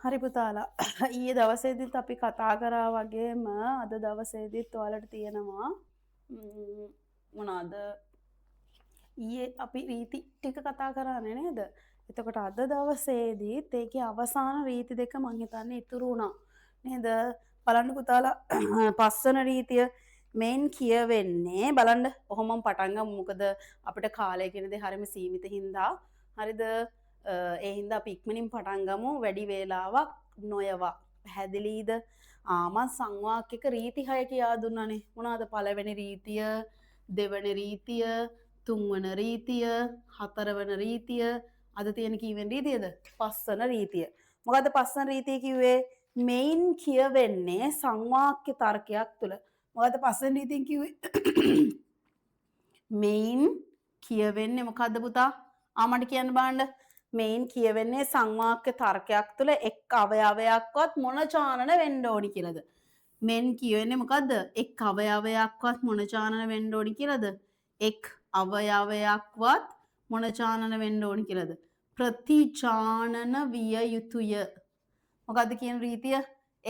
හරි පුතාලා, ඊයේ දවසේදීත් අපි කතා කරා වගේම අද දවසේදීත් ඔයාලට තියෙනවා මොනවාද, ඊයේ අපි රීති ටික කතා කරානේ නේද? එතකොට අද දවසේදීත් ඒකේ අවසාන රීති දෙක මං හිතන්නේ ඉතුරු වුණා නේද? බලන්න පුතාලා, පස්වන රීතිය මෙන් කියවෙන්නේ. බලන්න ඔහොමම පටන් ගමු, මොකද අපිට කාලය කියන දේ හරිම සීමිත හින්දා. හරිද? ඒ හින්දා අපි ඉක්මනින් පටන් ගමු, වැඩි වේලාවක් නොයවා. පැහැදිලිද? මං සංවාක්‍යක රීති 6 කියා දුන්නානේ. මොනවාද? පළවෙනි රීතිය, දෙවන රීතිය, තුන්වන රීතිය, හතරවන රීතිය, අද තියෙන කීවෙනි රීතියද? පස්වන රීතිය. මොකද්ද පස්වන රීතිය කිව්වේ? මෙයින් කියවෙන්නේ සංවාක්‍ය තර්කයක් තුළ. මොකද්ද පස්වෙනි රීතියෙන් කිව්වේ? මෙයින් කියවෙන්නේ මොකද්ද පුතා? මට කියන්න බලන්න. මෙයින් කියවෙන්නේ සංවාක්‍ය තර්කයක් තුළ එක් අවයවයක්වත් මොන චානන වෙන්න ඕනි කියලාද? මෙන් කියවෙන්නේ මොකද්ද? එක් අවයවයක්වත් මොන චානන වෙන්න ඕනි කියලාද? එක් අවයවයක්වත් මොන චානන වෙන්න ඕනි කියලාද? ප්‍රතිචානන විය යුතුය. මොකද්ද කියන රීතිය?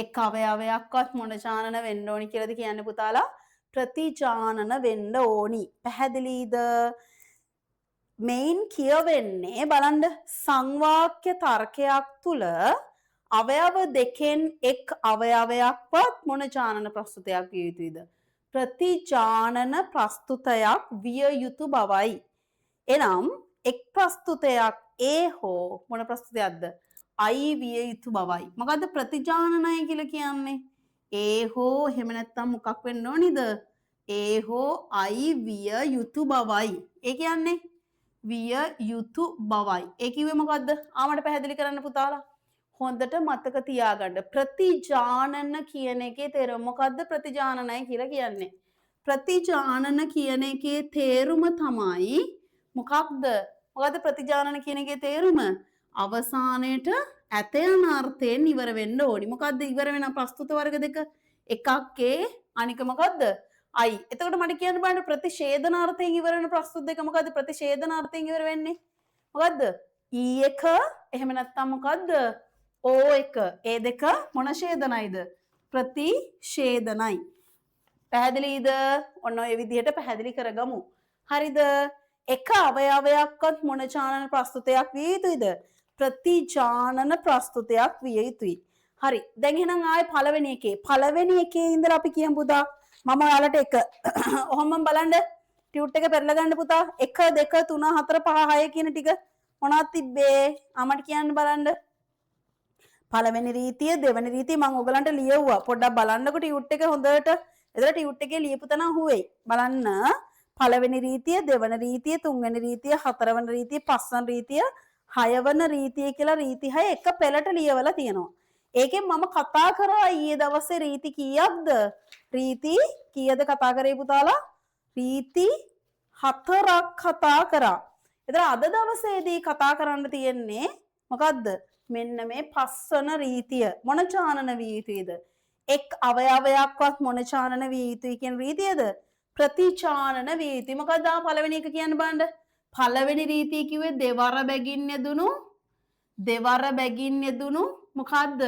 එක් අවයවයක්වත් මොන චානන වෙන්න ඕනි කියලාද කියන්නේ පුතාලා? ප්‍රතිචානන වෙන්න ඕනි. පැහැදිලිද? මෙයින් කියවෙන්නේ බලන්න, සංවාක්‍ය තර්කයක් තුළ අවයව දෙකෙන් එක් අවයවයක්වත් මොන චානන ප්‍රස්තුතයක් විය යුතුයිද? ප්‍රතිචානන ප්‍රස්තුතයක් විය යුතු බවයි. එනම් එක් ප්‍රස්තුතයක් ඒ හෝ මොන ප්‍රස්තුතයක්ද? අයි විය යුතු බවයි. මොකද්ද ප්‍රතිචානනය කියලා කියන්නේ? ඒ හෝ එහෙම නැත්නම් මොකක් වෙන්න ඕනිද? ඒ හෝ අයි විය යුතු බවයි. ඒ කියන්නේ විය යුතු බවයි. ඒ කිව්වේ මොකද්ද? මට පැහැදිලි කරන්න පුතාලා. හොඳට මතක තියාගන්න. ප්‍රතිජානන කියන එකේ තේරුම මොකද්ද? ප්‍රතිජානනයි කියලා කියන්නේ. ප්‍රතිජානන කියන එකේ තේරුම තමයි මොකක්ද? මොකද්ද ප්‍රතිජානන කියන එකේ තේරුම? අවසානයේට ඇත යන අර්ථයෙන් ඉවර වෙන්න ඕනි. මොකද්ද ඉවර වෙන ප්‍රස්තුත වර්ග දෙක? එකක් ඒ, අනික මොකද්ද? අයි. එතකොට මට කියන්න බලන්න, ප්‍රතිෂේධන අර්ථයෙන් ඉවර වෙන ප්‍රස්තුත දෙක මොකද්ද? ප්‍රතිෂේධන අර්ථයෙන් ඉවර වෙන්නේ මොකද්ද? ඊ එක, එහෙම නැත්නම් මොකද්ද? ඕ එක. ඒ දෙක මොන ෂේදනයිද? ප්‍රතිෂේධනයි. පැහැදිලිද? ඔන්න ඔය විදිහට පැහැදිලි කරගමු. හරිද? එක අවයවයක්වත් මොන චානන ප්‍රස්තුතයක් විය යුතුයිද? ප්‍රතිජානන ප්‍රස්තුතයක් විය යුතුයි. හරි. දැන් එහෙනම් ආයේ පළවෙනි එකේ ඉඳලා අපි කියමු පුතා. මම ඔයාලට එක ඔහොමම බලන්න, ටියුට් එක පෙරලා ගන්න පුතා. 1 2 3 4 5 6 කියන ටික මොනවද තිබ්බේ? මට කියන්න බලන්න. පළවෙනි රීතිය, දෙවෙනි රීතිය මම ඔයගලන්ට ලියවුවා. පොඩ්ඩක් බලන්නකො ටියුට් එක හොඳට. එතකොට ටියුට් එකේ ලියපු තැන අහුවෙයි. බලන්න. පළවෙනි රීතිය, දෙවන රීතිය, තුන්වෙනි රීතිය, හතරවන රීතිය, පස්වන රීතිය, හයවන රීතිය කියලා රීති හය එක පෙළට ලියවලා තියෙනවා. ඒකෙන් මම කතා කරා ඊයේ දවසේ රීති කීයක්ද? රීති කීයද කතා කරේ පුතාලා? රීති 4ක් කතා කරා. එතන අද දවසේදී කතා කරන්න තියෙන්නේ මොකද්ද? මෙන්න මේ පස්වන රීතිය. මොන චානන විය යුතුයිද? එක් අවයවයක්වත් මොන චානන විය යුතුයි කියන රීතියද? ප්‍රතිචානන විය යුතුයි. මොකද්ද ආ පළවෙනි එක කියන්න බලන්න. පළවෙනි රීතිය කිව්වේ දෙවර බැගින් යෙදුණු, දෙවර බැගින් යෙදුණු මොකද්ද?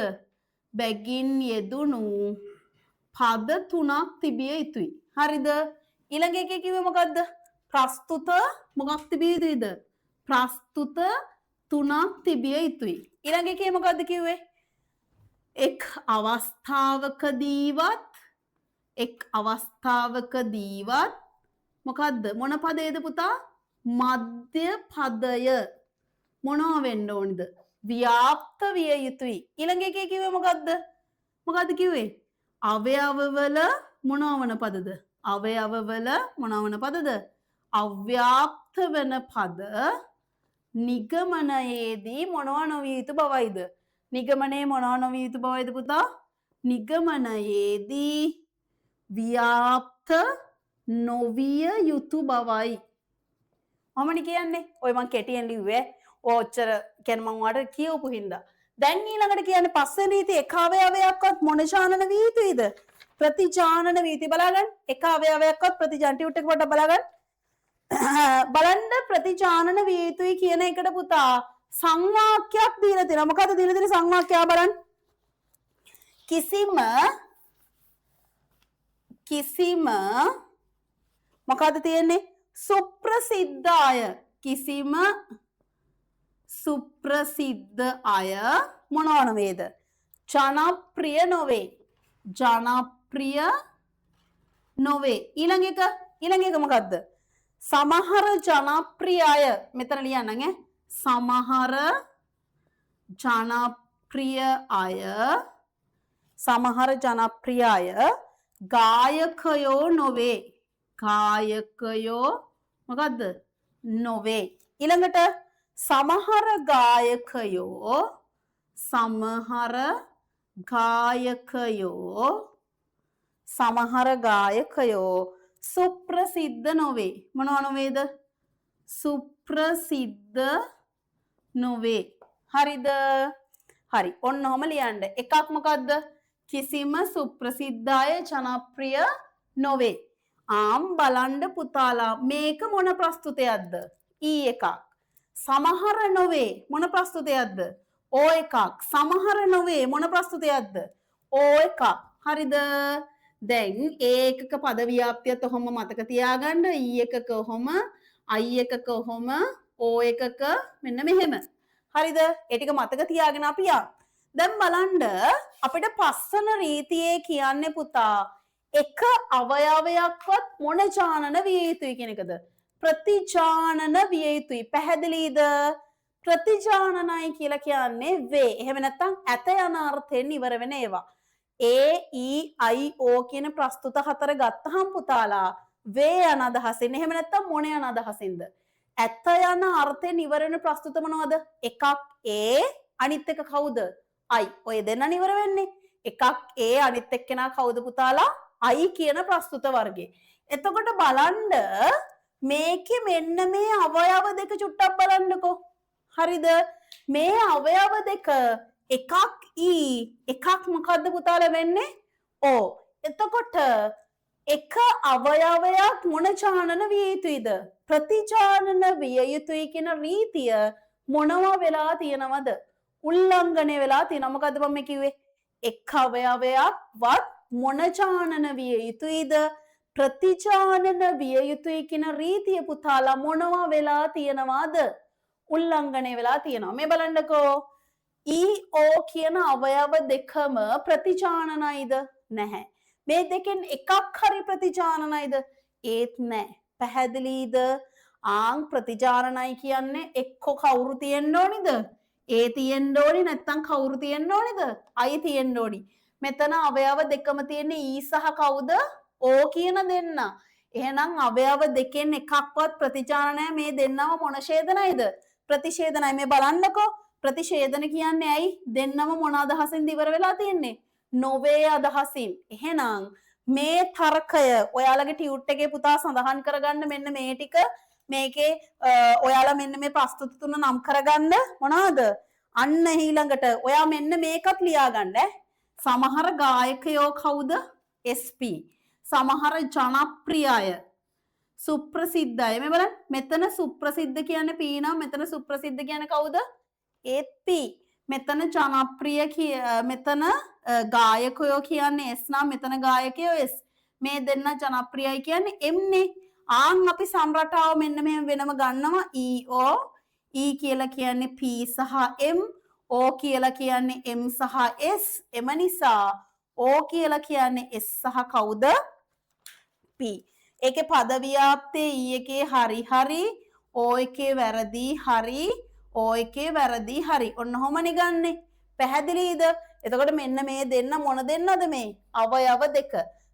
බැගින් යෙදුණු පද තුනක් තිබිය යුතුයි. හරිද? ඊළඟ එකේ කිව්වේ මොකද්ද? ප්‍රස්තුත මොකක් තිබිය යුතුයිද? ප්‍රස්තුත තුනක් තිබිය යුතුයි. ඊළඟ එකේ මොකද්ද කිව්වේ? එක් අවස්ථාවකදීවත්, එක් අවස්ථාවකදීවත් මොකද්ද? මොන පදයේද පුතා? මධ්‍ය පදය මොනවා වෙන්න ඕනද? ව්‍යාප්ත විය යුතුයි. ඊළඟ එකේ කිව්වේ මොකද්ද? මොකද්ද කිව්වේ? අවයවවල මොනවා වන පදද? අවයවවල මොනවා වන පදද? අව්‍යාප්ත වන පද නිගමනයේදී මොනවා නොවිය යුතු බවයිද? නිගමනයේ මොනවා නොවිය යුතු බවයිද පුතා? නිගමනයේදී ව්‍යාප්ත නොවිය යුතු බවයි. මමනේ කියන්නේ. ඔය මං කෙටියෙන් ලිව්වේ. ඔය ඔච්චර කියන්නේ මං ඔයාලට කියවපු හින්දා. දැන් ඊළඟට කියන්නේ පස්වෙනි රීති එක අවයවයක්වත් මොන චානන විය යුතුයිද? ප්‍රතිචානන විය යුතුයි. බලාගන්න. එක අවයවයක්වත් ප්‍රතිචාන ටියුට් එක පොඩ්ඩක් බලාගන්න. බලන්න, ප්‍රතිචානන විය යුතුයි කියන එකට පුතා සංවාක්‍යයක් දීලා තියෙනවා. මොකද්ද දීලා තියෙන සංවාක්‍යය බලන්න. කිසිම කිසිම මොකද්ද තියෙන්නේ? සුප්‍රසිද්ධ අය. කිසිම සුප්‍රසිද්ධ අය මොනව නොවේද? ජනප්‍රිය නොවේ. ජනප්‍රිය නොවේ. ඊළඟ එක මොකද්ද? සමහර ජනප්‍රිය අය මෙතන ලියන්නම් ඈ. සමහර ජනප්‍රිය අය සමහර ජනප්‍රිය අය ගායකයෝ නොවේ. ගායකයෝ මොකද්ද? නොවේ. ඊළඟට සමහර ගායකයෝ සමහර ගායකයෝ සමහර ගායකයෝ සුප්‍රසිද්ධ නොවේ. මොනවා නොවේද? සුප්‍රසිද්ධ නොවේ. හරිද? හරි. ඔන්න ඔහම ලියන්න. එකක් මොකද්ද? කිසිම සුප්‍රසිද්ධ අය ජනප්‍රිය නොවේ. ආම් බලන්න පුතාලා මේක මොන ප්‍රස්තුතයක්ද? ඊ එකක්. සමහර නොවේ මොන ප්‍රස්තුතයක්ද? ඕ එකක්. සමහර නොවේ මොන ප්‍රස්තුතයක්ද? ඕ එකක්. හරිද? දැන් ඒ එකක පද ව්‍යාප්තියත් ඔහොම මතක තියාගන්න. ඊ එකක ඔහොම, අයි එකක ඔහොම, ඕ එකක මෙන්න මෙහෙම. හරිද? ඒ ටික මතක තියාගෙන අපි යන්. දැන් බලන්න අපිට පස්වන රීතියේ කියන්නේ පුතා එක අවයවයක්වත් මොන ජානන විය යුතුයි කියන එකද? ප්‍රතිජානන විය යුතුයි. පැහැදිලිද? ප්‍රතිජානනයි කියලා කියන්නේ වේ. එහෙම නැත්නම් ඇත යන අර්ථයෙන් ඉවර වෙන ඒවා. A E I O කියන ප්‍රස්තුත හතර ගත්තහම පුතාලා වේ යන අදහසින් එහෙම නැත්නම් මොන යන අදහසින්ද? ඇත යන අර්ථයෙන් ඉවර වෙන ප්‍රස්තුත මොනවද? එකක් A අනිත් එක කවුද? I. ඔය දෙන්නනේ ඉවර වෙන්නේ. එකක් A අනිත් එක්කෙනා කවුද පුතාලා? I කියන ප්‍රස්තුත වර්ගය. එතකොට බලන්න මේකේ මෙන්න මේ අවයව දෙක චුට්ටක් බලන්නකෝ. හරිද? මේ අවයව දෙක එකක් E එකක් මොකද්ද පුතාලා වෙන්නේ? O. එතකොට එක අවයවයක් මොන ජානන විය යුතුයිද? ප්‍රතිජානන විය යුතුයි කියන රීතිය මොනවා වෙලා තියෙනවද? උල්ලංඝනය වෙලා තියෙනවා. මොකද්ද මම කිව්වේ? එක් අවයවයක් වත් මොන ජානන විය යුතුයිද? ප්‍රතිජානන විය යුතුයි කියන රීතිය පුතාලා මොනවා වෙලා තියෙනවද? උල්ලංඝනය වෙලා තියෙනවා. මේ බලන්නකෝ. E O කියන අවයව දෙකම ප්‍රතිජානනයිද? නැහැ. මේ දෙකෙන් එකක් හරි ප්‍රතිජානනයිද? ඒත් නෑ. පැහැදිලිද? ආන් ප්‍රතිජානනයි කියන්නේ එක්ක කවුරු තියෙන්න ඕනිද? ඒ තියෙන්න ඕනි නැත්නම් කවුරු තියෙන්න ඕනිද? I තියෙන්න ඕනි. මෙතන අවයව දෙකම තියෙන්නේ E සහ කවුද? O කියන දෙන්න. එහෙනම් අවයව දෙකෙන් එකක්වත් ප්‍රතිජානන නෑ. මේ දෙන්නම මොන ඡේදනයිද? ප්‍රතිඡේදනයි. මේ බලන්නකෝ. ප්‍රතිඡේදන කියන්නේ ඇයි? දෙන්නම මොන අදහසින්ද ඉවර වෙලා තියෙන්නේ? නොවේ අදහසින්. එහෙනම් මේ තර්කය ඔයාලගේ ටියුට් එකේ පුතා සඳහන් කරගන්න මෙන්න මේ ටික. මේකේ ඔයාලා මෙන්න මේ ප්‍රස්තුත තුන නම් කරගන්න මොනවාද? අන්න ඊළඟට ඔයා මෙන්න මේකත් ලියාගන්න ඈ. සමහර ගායකයෝ කවුද? SP. සමහර ජනප්‍රිය අය, සුප්‍රසිද්ධ අය. මේ බලන්න මෙතන සුප්‍රසිද්ධ කියන්නේ P නම් මෙතන සුප්‍රසිද්ධ කියන්නේ කවුද? ඒත් P. මෙතන ජනප්‍රිය මෙතන ගායකයෝ කියන්නේ S නම් මෙතන ගායකයෝ S. මේ දෙන්න ජනප්‍රියයි කියන්නේ M නේ. ආන් අපි සම්රටාව මෙන්න මෙහෙම වෙනම ගන්නවා. E O E කියලා කියන්නේ P සහ M, O කියලා කියන්නේ M සහ S. එම නිසා O කියලා කියන්නේ S සහ කවුද? P. ඒකේ පද ව්‍යාප්තිය E එකේ හරි හරි, O එකේ වැරදි හරි, O එකේ වැරදි හරි. ඔන්න ඔහොමනේ ගන්නෙ. පැහැදිලිද? එතකොට මෙන්න මේ දෙන්න මොන දෙන්නද මේ? අවයව දෙක.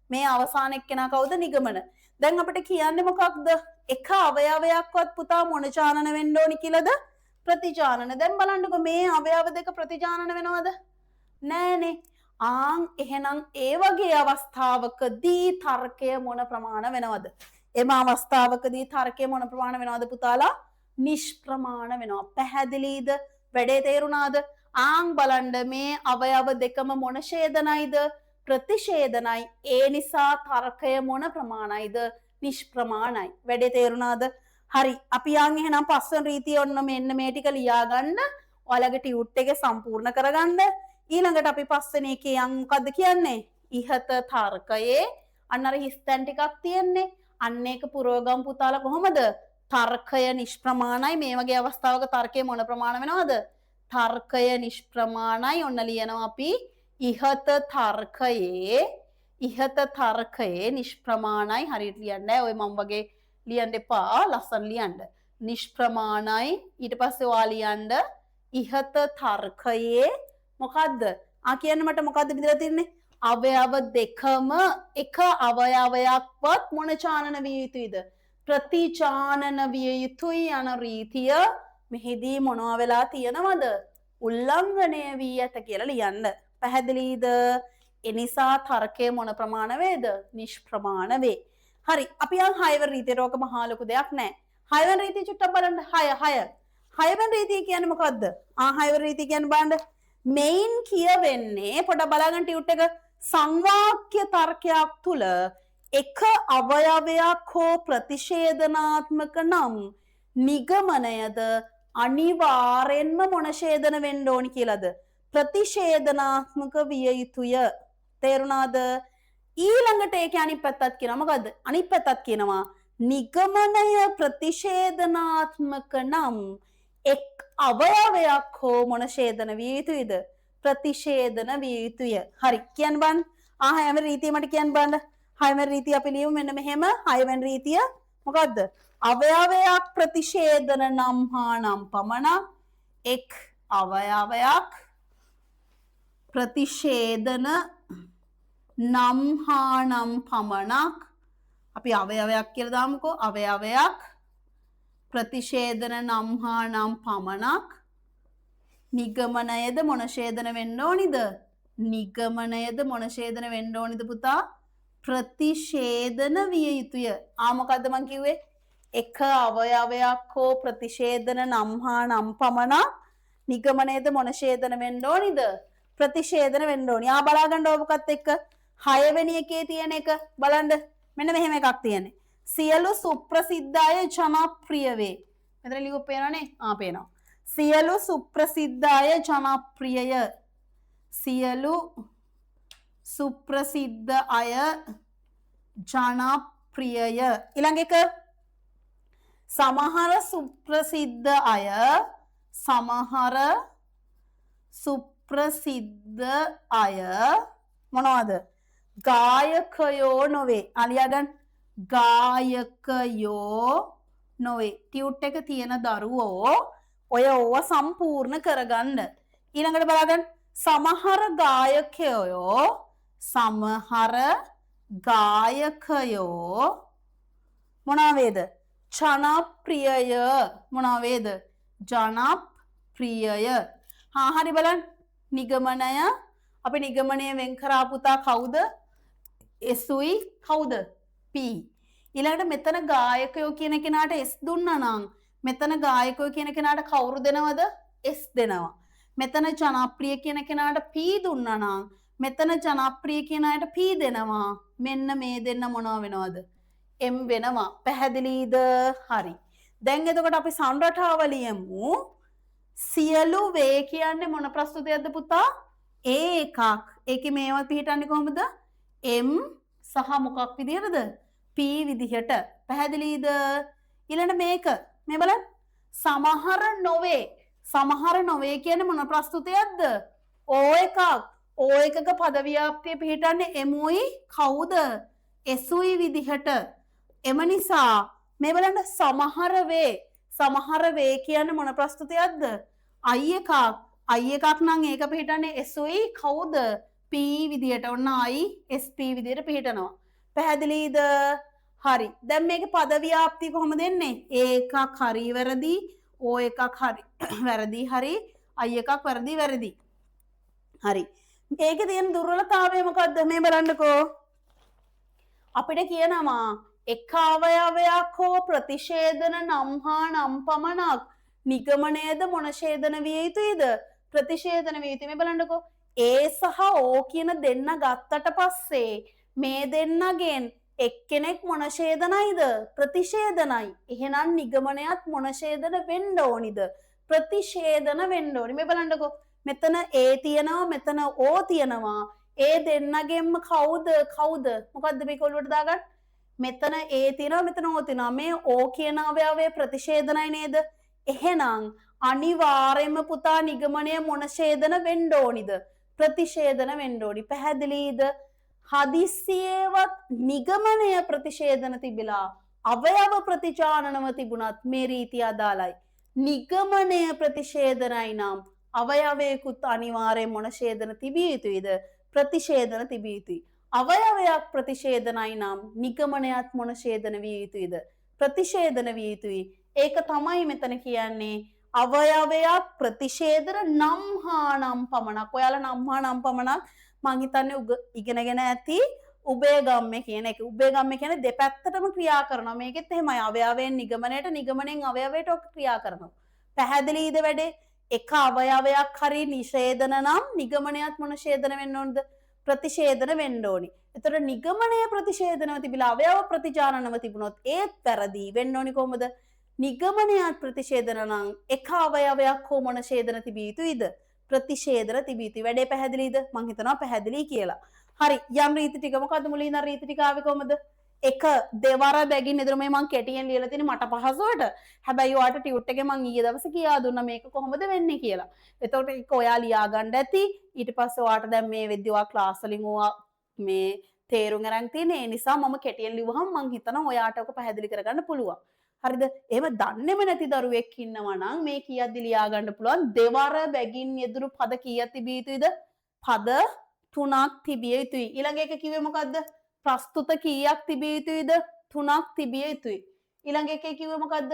මේ අවසාන එක්කෙනා කවුද? නිගමන. දැන් අපිට කියන්නේ මොකක්ද? එක අවයවයක්වත් පුතා මොන ජානන වෙන්න ඕනි කියලාද? ප්‍රතිජානන. දැන් බලන්නකෝ මේ අවයව දෙක ප්‍රතිජානන වෙනවද? නෑනේ. ආන් එහෙනම් ඒ වගේ අවස්ථාවකදී තර්කය මොන ප්‍රමාණ වෙනවද? එම අවස්ථාවකදී තර්කය මොන ප්‍රමාණ වෙනවද පුතාලා? නිෂ්ප්‍රමාණ වෙනවා. පැහැදිලිද? වැඩේ තේරුණාද? ආන් බලන්න මේ අවයව දෙකම මොන ඡේදනයිද? ප්‍රතිඡේදනයි. ඒ නිසා තර්කය මොන ප්‍රමාණයිද? නිෂ්ප්‍රමාණයි. වැඩේ තේරුණාද? හරි. අපි යන් එහෙනම් පස්වෙනි රීතිය ඔන්න මෙන්න මේ ටික ලියා ගන්න. ඔයාලගේ ටියුට් එක සම්පූර්ණ කරගන්න. ඊළඟට අපි පස්වෙනි එකේ යන් මොකද්ද කියන්නේ? ඉහත තර්කයේ අන්න අර හිස්තැන් ටිකක් තියෙන්නේ. අන්න ඒක පුරවගම් පුතාලා කොහොමද? තර්කය නිෂ්ප්‍රමාණයි. මේ වගේ අවස්ථාවක තර්කය මොන ප්‍රමාණ වෙනවද? තර්කය නිෂ්ප්‍රමාණයි. ඔන්න ලියනවා අපි ඉහත තර්කයේ, ඉහත තර්කයේ නිෂ්ප්‍රමාණයි. හරියට ලියන්න නෑ, ඔය මම වගේ ලියන්න එපා, ලස්සන ලියන්න. නිෂ්ප්‍රමාණයි. ඊට පස්සේ ඔයා ලියන්න ඉහත තර්කයේ මොකද්ද? ආ කියන්න මට මොකද්ද බෙදලා තින්නේ? අවයව දෙකම එක අවයවයක්වත් මොන චානන විය යුතුයිද? ප්‍රතිචානන විය යුතුයි යන රීතිය මෙහිදී මොනවා වෙලා තියෙනවද? උල්ලංඝනය වී ඇත කියලා ලියන්න. පැහැදිලිද? එනිසා තර්කය මොන ප්‍රමාණ වේද? නිෂ්ප්‍රමාණ වේ. හරි, අපි යන් 6 වෙනි රීතියට. ඔක මහා ලොකු දෙයක් නෑ. 6 වෙනි රීතිය චුට්ටක් බලන්න. 6 6 6 වෙනි රීතිය කියන්නේ මොකද්ද? ආ 6 වෙනි රීතිය කියන්නේ බලන්න. මෙයින් කියවෙන්නේ පොඩ්ඩක් බලාගන්න ටියුට් එක. සංවාක්‍ය තර්කයක් තුල එක අවයවයක් හෝ ප්‍රතිෂේධනාත්මක නම් නිගමනයද අනිවාර්යෙන්ම මොන ඡේදන වෙන්න ඕනි කියලාද? ප්‍රතිෂේධනාත්මක විය යුතුය. තේරුණාද? ඊළඟට ඒකේ අනිත් පැත්තත් කියනවා. මොකද්ද? අනිත් පැත්තත් කියනවා නිගමනය ප්‍රතිෂේධනාත්මක නම් එක් අවයවයක් හෝ මොන ඡේදන විය යුතුයිද? ප්‍රතිෂේධන විය යුතුය. හරි, කියන්න බලන්න. ආ හයවෙනි රීතිය මට කියන්න බලන්න. හයවෙනි රීතිය අපි ලියමු මෙන්න මෙහෙම. හයවෙනි රීතිය මොකද්ද? අවයවයක් ප්‍රතිෂේධන නම් හා නම් පමණක් එක් අවයවයක් ප්‍රතිෂේධන නම් හා නම් පමණක් අපි අවයවයක් කියලා දාමුකෝ. අවයවයක් ප්‍රතිෂේධන නම් හා නම් පමණක් නිගමනයද මොන ඡේදන වෙන්න ඕනිද? නිගමනයද මොන ඡේදන වෙන්න ඕනිද පුතා? ප්‍රතිෂේධන විය යුතුය. ආ මොකද්ද මං කිව්වේ? එක අවයවයක් හෝ ප්‍රතිෂේධන නම් හා නම් පමණක් නිගමනයද මොන ඡේදන වෙන්න ඕනිද? ප්‍රතිෂේධන වෙන්න ඕනි. ආ බලා ගන්න ඔබකත් එක්ක 6 වෙනි එකේ තියෙන එක බලන්න. මෙන්න මෙහෙම එකක් තියෙන්නේ. සියලු සුප්‍රසිද්ධ අය ජනප්‍රිය වේ. මෙතන ලියුව පේනවනේ? ආ පේනවා. සියලු සුප්‍රසිද්ධ අය ජනප්‍රියය. සියලු සුප්‍රසිද්ධ අය ජනප්‍රියය. ඊළඟ එක සමහර සුප්‍රසිද්ධ අය, සමහර සුප්‍රසිද්ධ අය මොනවද? ගායකයෝ නොවේ. අලියාගන්න ගායකයෝ නොවේ. ටියුට් එක තියෙන දරුවෝ ඔය ඕව සම්පූර්ණ කරගන්න. ඊළඟට බලාගන්න සමහර ගායකයෝ, සමහර ගායකයෝ මොනවා වේද? ජනප්‍රියය. මොනවා වේද? ජනප්‍රියය. හා හරි බලන්න. නිගමනය අපි නිගමනය වෙන් කරා පුතා කවුද? S උයි කවුද? P. ඊළඟට මෙතන ගායකයෝ කියන කෙනාට S දුන්නා නම් මෙතන ගායකයෝ කියන කෙනාට කවුරු දෙනවද? S දෙනවා. මෙතන ජනප්‍රිය කියන කෙනාට P දුන්නා නම් මෙතන ජනප්‍රිය කියන අයට P දෙනවා. මෙන්න මේ දෙන්න මොනවා වෙනවද? M වෙනවා. පැහැදිලිද? හරි. දැන් එතකොට අපි සංරටාව ලියමු. සියලු වේ කියන්නේ මොන ප්‍රස්තුතයක්ද පුතා? A එකක්. ඒකේ මේවා පිහිටන්නේ කොහොමද? M සහ මොකක් විදිහටද? P විදිහට. පැහැදිලිද? ඊළඟ මේක මේ බලන්න. සමහර නොවේ. සමහර නොවේ කියන්නේ මොන ප්‍රස්තුතයක්ද? O එකක්. O එකක පද ව්‍යාප්තිය පිහිටන්නේ M උයි කවුද? S උයි විදිහට. එම නිසා මේ බලන්න සමහර වේ. සමහර වේ කියන්නේ මොන ප්‍රස්තුතයක්ද? I එකක්. I එකක් නම් ඒක පිහිටන්නේ S උයි කවුද? P විදිහට. ඔන්න I S P විදිහට පිහිටනවා. පැහැදිලිද? හරි. දැන් මේකේ පද ව්‍යාප්තිය කොහොමද එන්නේ? A එකක් හරි වැරදි, O එකක් හරි වැරදි හරි, I එකක් වැරදි වැරදි. හරි. ඒකේ තියෙන දුර්වලතාවය මොකද්ද? මේ බලන්නකෝ. අපිට කියනවා එක අවයවයක් හෝ ප්‍රතිෂේධන නම් හා නම් පමණක් නිගමනයද මොන ඡේදන විය යුතුයිද? ප්‍රතිෂේධන විය යුතුයි. මේ බලන්නකෝ. A සහ O කියන දෙන්න ගත්තට පස්සේ මේ දෙන්නගෙන් එක්කෙනෙක් මොන ඡේදනයිද? ප්‍රතිෂේධනයි. එහෙනම් නිගමනයත් මොන ඡේදන වෙන්න ඕනිද? ප්‍රතිෂේධන වෙන්න ඕනි. මේ බලන්නකෝ. මෙතන A තියෙනවා, මෙතන O තියෙනවා. ඒ දෙන්නගෙන්ම කවුද කවුද? මොකද්ද මේක ඔළුවට දාගන්න? මෙතන A තියෙනවා, මෙතන O තියෙනවා. මේ O කියන අවයවය ප්‍රතිෂේධනයි නේද? එහෙනම් අනිවාර්යයෙන්ම පුතා නිගමනය මොන ඡේදන වෙන්න ඕනිද? ප්‍රතිෂේධන වෙන්න ඕනි. පැහැදිලිද? හදිස්සියේවත් නිගමනය ප්‍රතිෂේධන තිබිලා අවයව ප්‍රතිචානනව තිබුණත් මේ රීතිය අදාළයි. නිගමනය ප්‍රතිෂේධනයි නම් අවයවයකුත් අනිවාර්යයෙන් මොන ඡේදන තිබිය යුතුයිද? ප්‍රතිෂේධන තිබිය යුතුයි. අවයවයක් ප්‍රතිෂේධනයි නම් නිගමනයත් මොන ඡේදන විය යුතුයිද? ප්‍රතිෂේධන විය යුතුයි. ඒක තමයි මෙතන කියන්නේ අවයවයක් ප්‍රතිෂේධන නම් හා නම් පමණක්. ඔයාලා නම් හා නම් පමණක් මං හිතන්නේ ඉගෙනගෙන ඇති. උභයගම්‍ය කියන එක. උභයගම්‍ය කියන්නේ දෙපැත්තටම ක්‍රියා කරනවා. මේකෙත් එහෙමයි. අවයවයෙන් නිගමනයට, නිගමනයෙන් අවයවයට ඔක ක්‍රියා කරනවා. පැහැදිලිද වැඩේ? එක අවයවයක් හරි නිෂේධන නම් නිගමනයත් මොන ඡේදන වෙන්න ඕනද? ප්‍රතිෂේධන වෙන්න ඕනි. එතකොට නිගමනය ප්‍රතිෂේධනව තිබිලා අවයව ප්‍රතිජානනව තිබුණොත් ඒත් වැරදි වෙන්න ඕනි. කොහොමද? නිගමනයත් ප්‍රතිෂේධන නම් එක අවයවයක් හෝ මොන ඡේදන තිබිය යුතුයිද? ප්‍රතිෂේධන තිබිය යුතුයි. වැඩේ පැහැදිලිද? මං හිතනවා පැහැදිලි කියලා. හරි, යම් රීති ටික මොකද්ද මුලින් ඉඳන් රීති ටික ආවේ කොහමද? එක දෙවර බැගින් එදර මේ මං කෙටියෙන් ලියලා තියෙන්නේ මට පහසුවට. හැබැයි ඔයාට ටියුට් එකේ මං ඊයේ දවසේ කියා දුන්නා මේක කොහොමද වෙන්නේ කියලා. එතකොට ඒක ඔයා ලියා ගන්න ඇති. ඊට පස්සේ ඔයාට දැන් මේ වෙද්දි ඔයා ක්ලාස් වලින් ඔයා මේ තේරුම් අරන් තියෙන්නේ. ඒ නිසා මම කෙටියෙන් ලිව්වහම මං හිතනවා ඔයාට ඔක පැහැදිලි කරගන්න පුළුවන්. හරිද? එහෙම දන්නේම නැති දරුවෙක් ඉන්නවා නම් මේ කීයක්ද ලියා ගන්න පුළුවන්? දෙවර බැගින් යෙදුණු පද කීයක් තිබිය යුතුයිද? පද 3ක් තිබිය යුතුයි. ඊළඟ එක කිව්වේ මොකද්ද? ප්‍රස්තුත කීයක් තිබිය යුතුයිද? 3ක් තිබිය යුතුයි. ඊළඟ එකේ කිව්වේ මොකද්ද?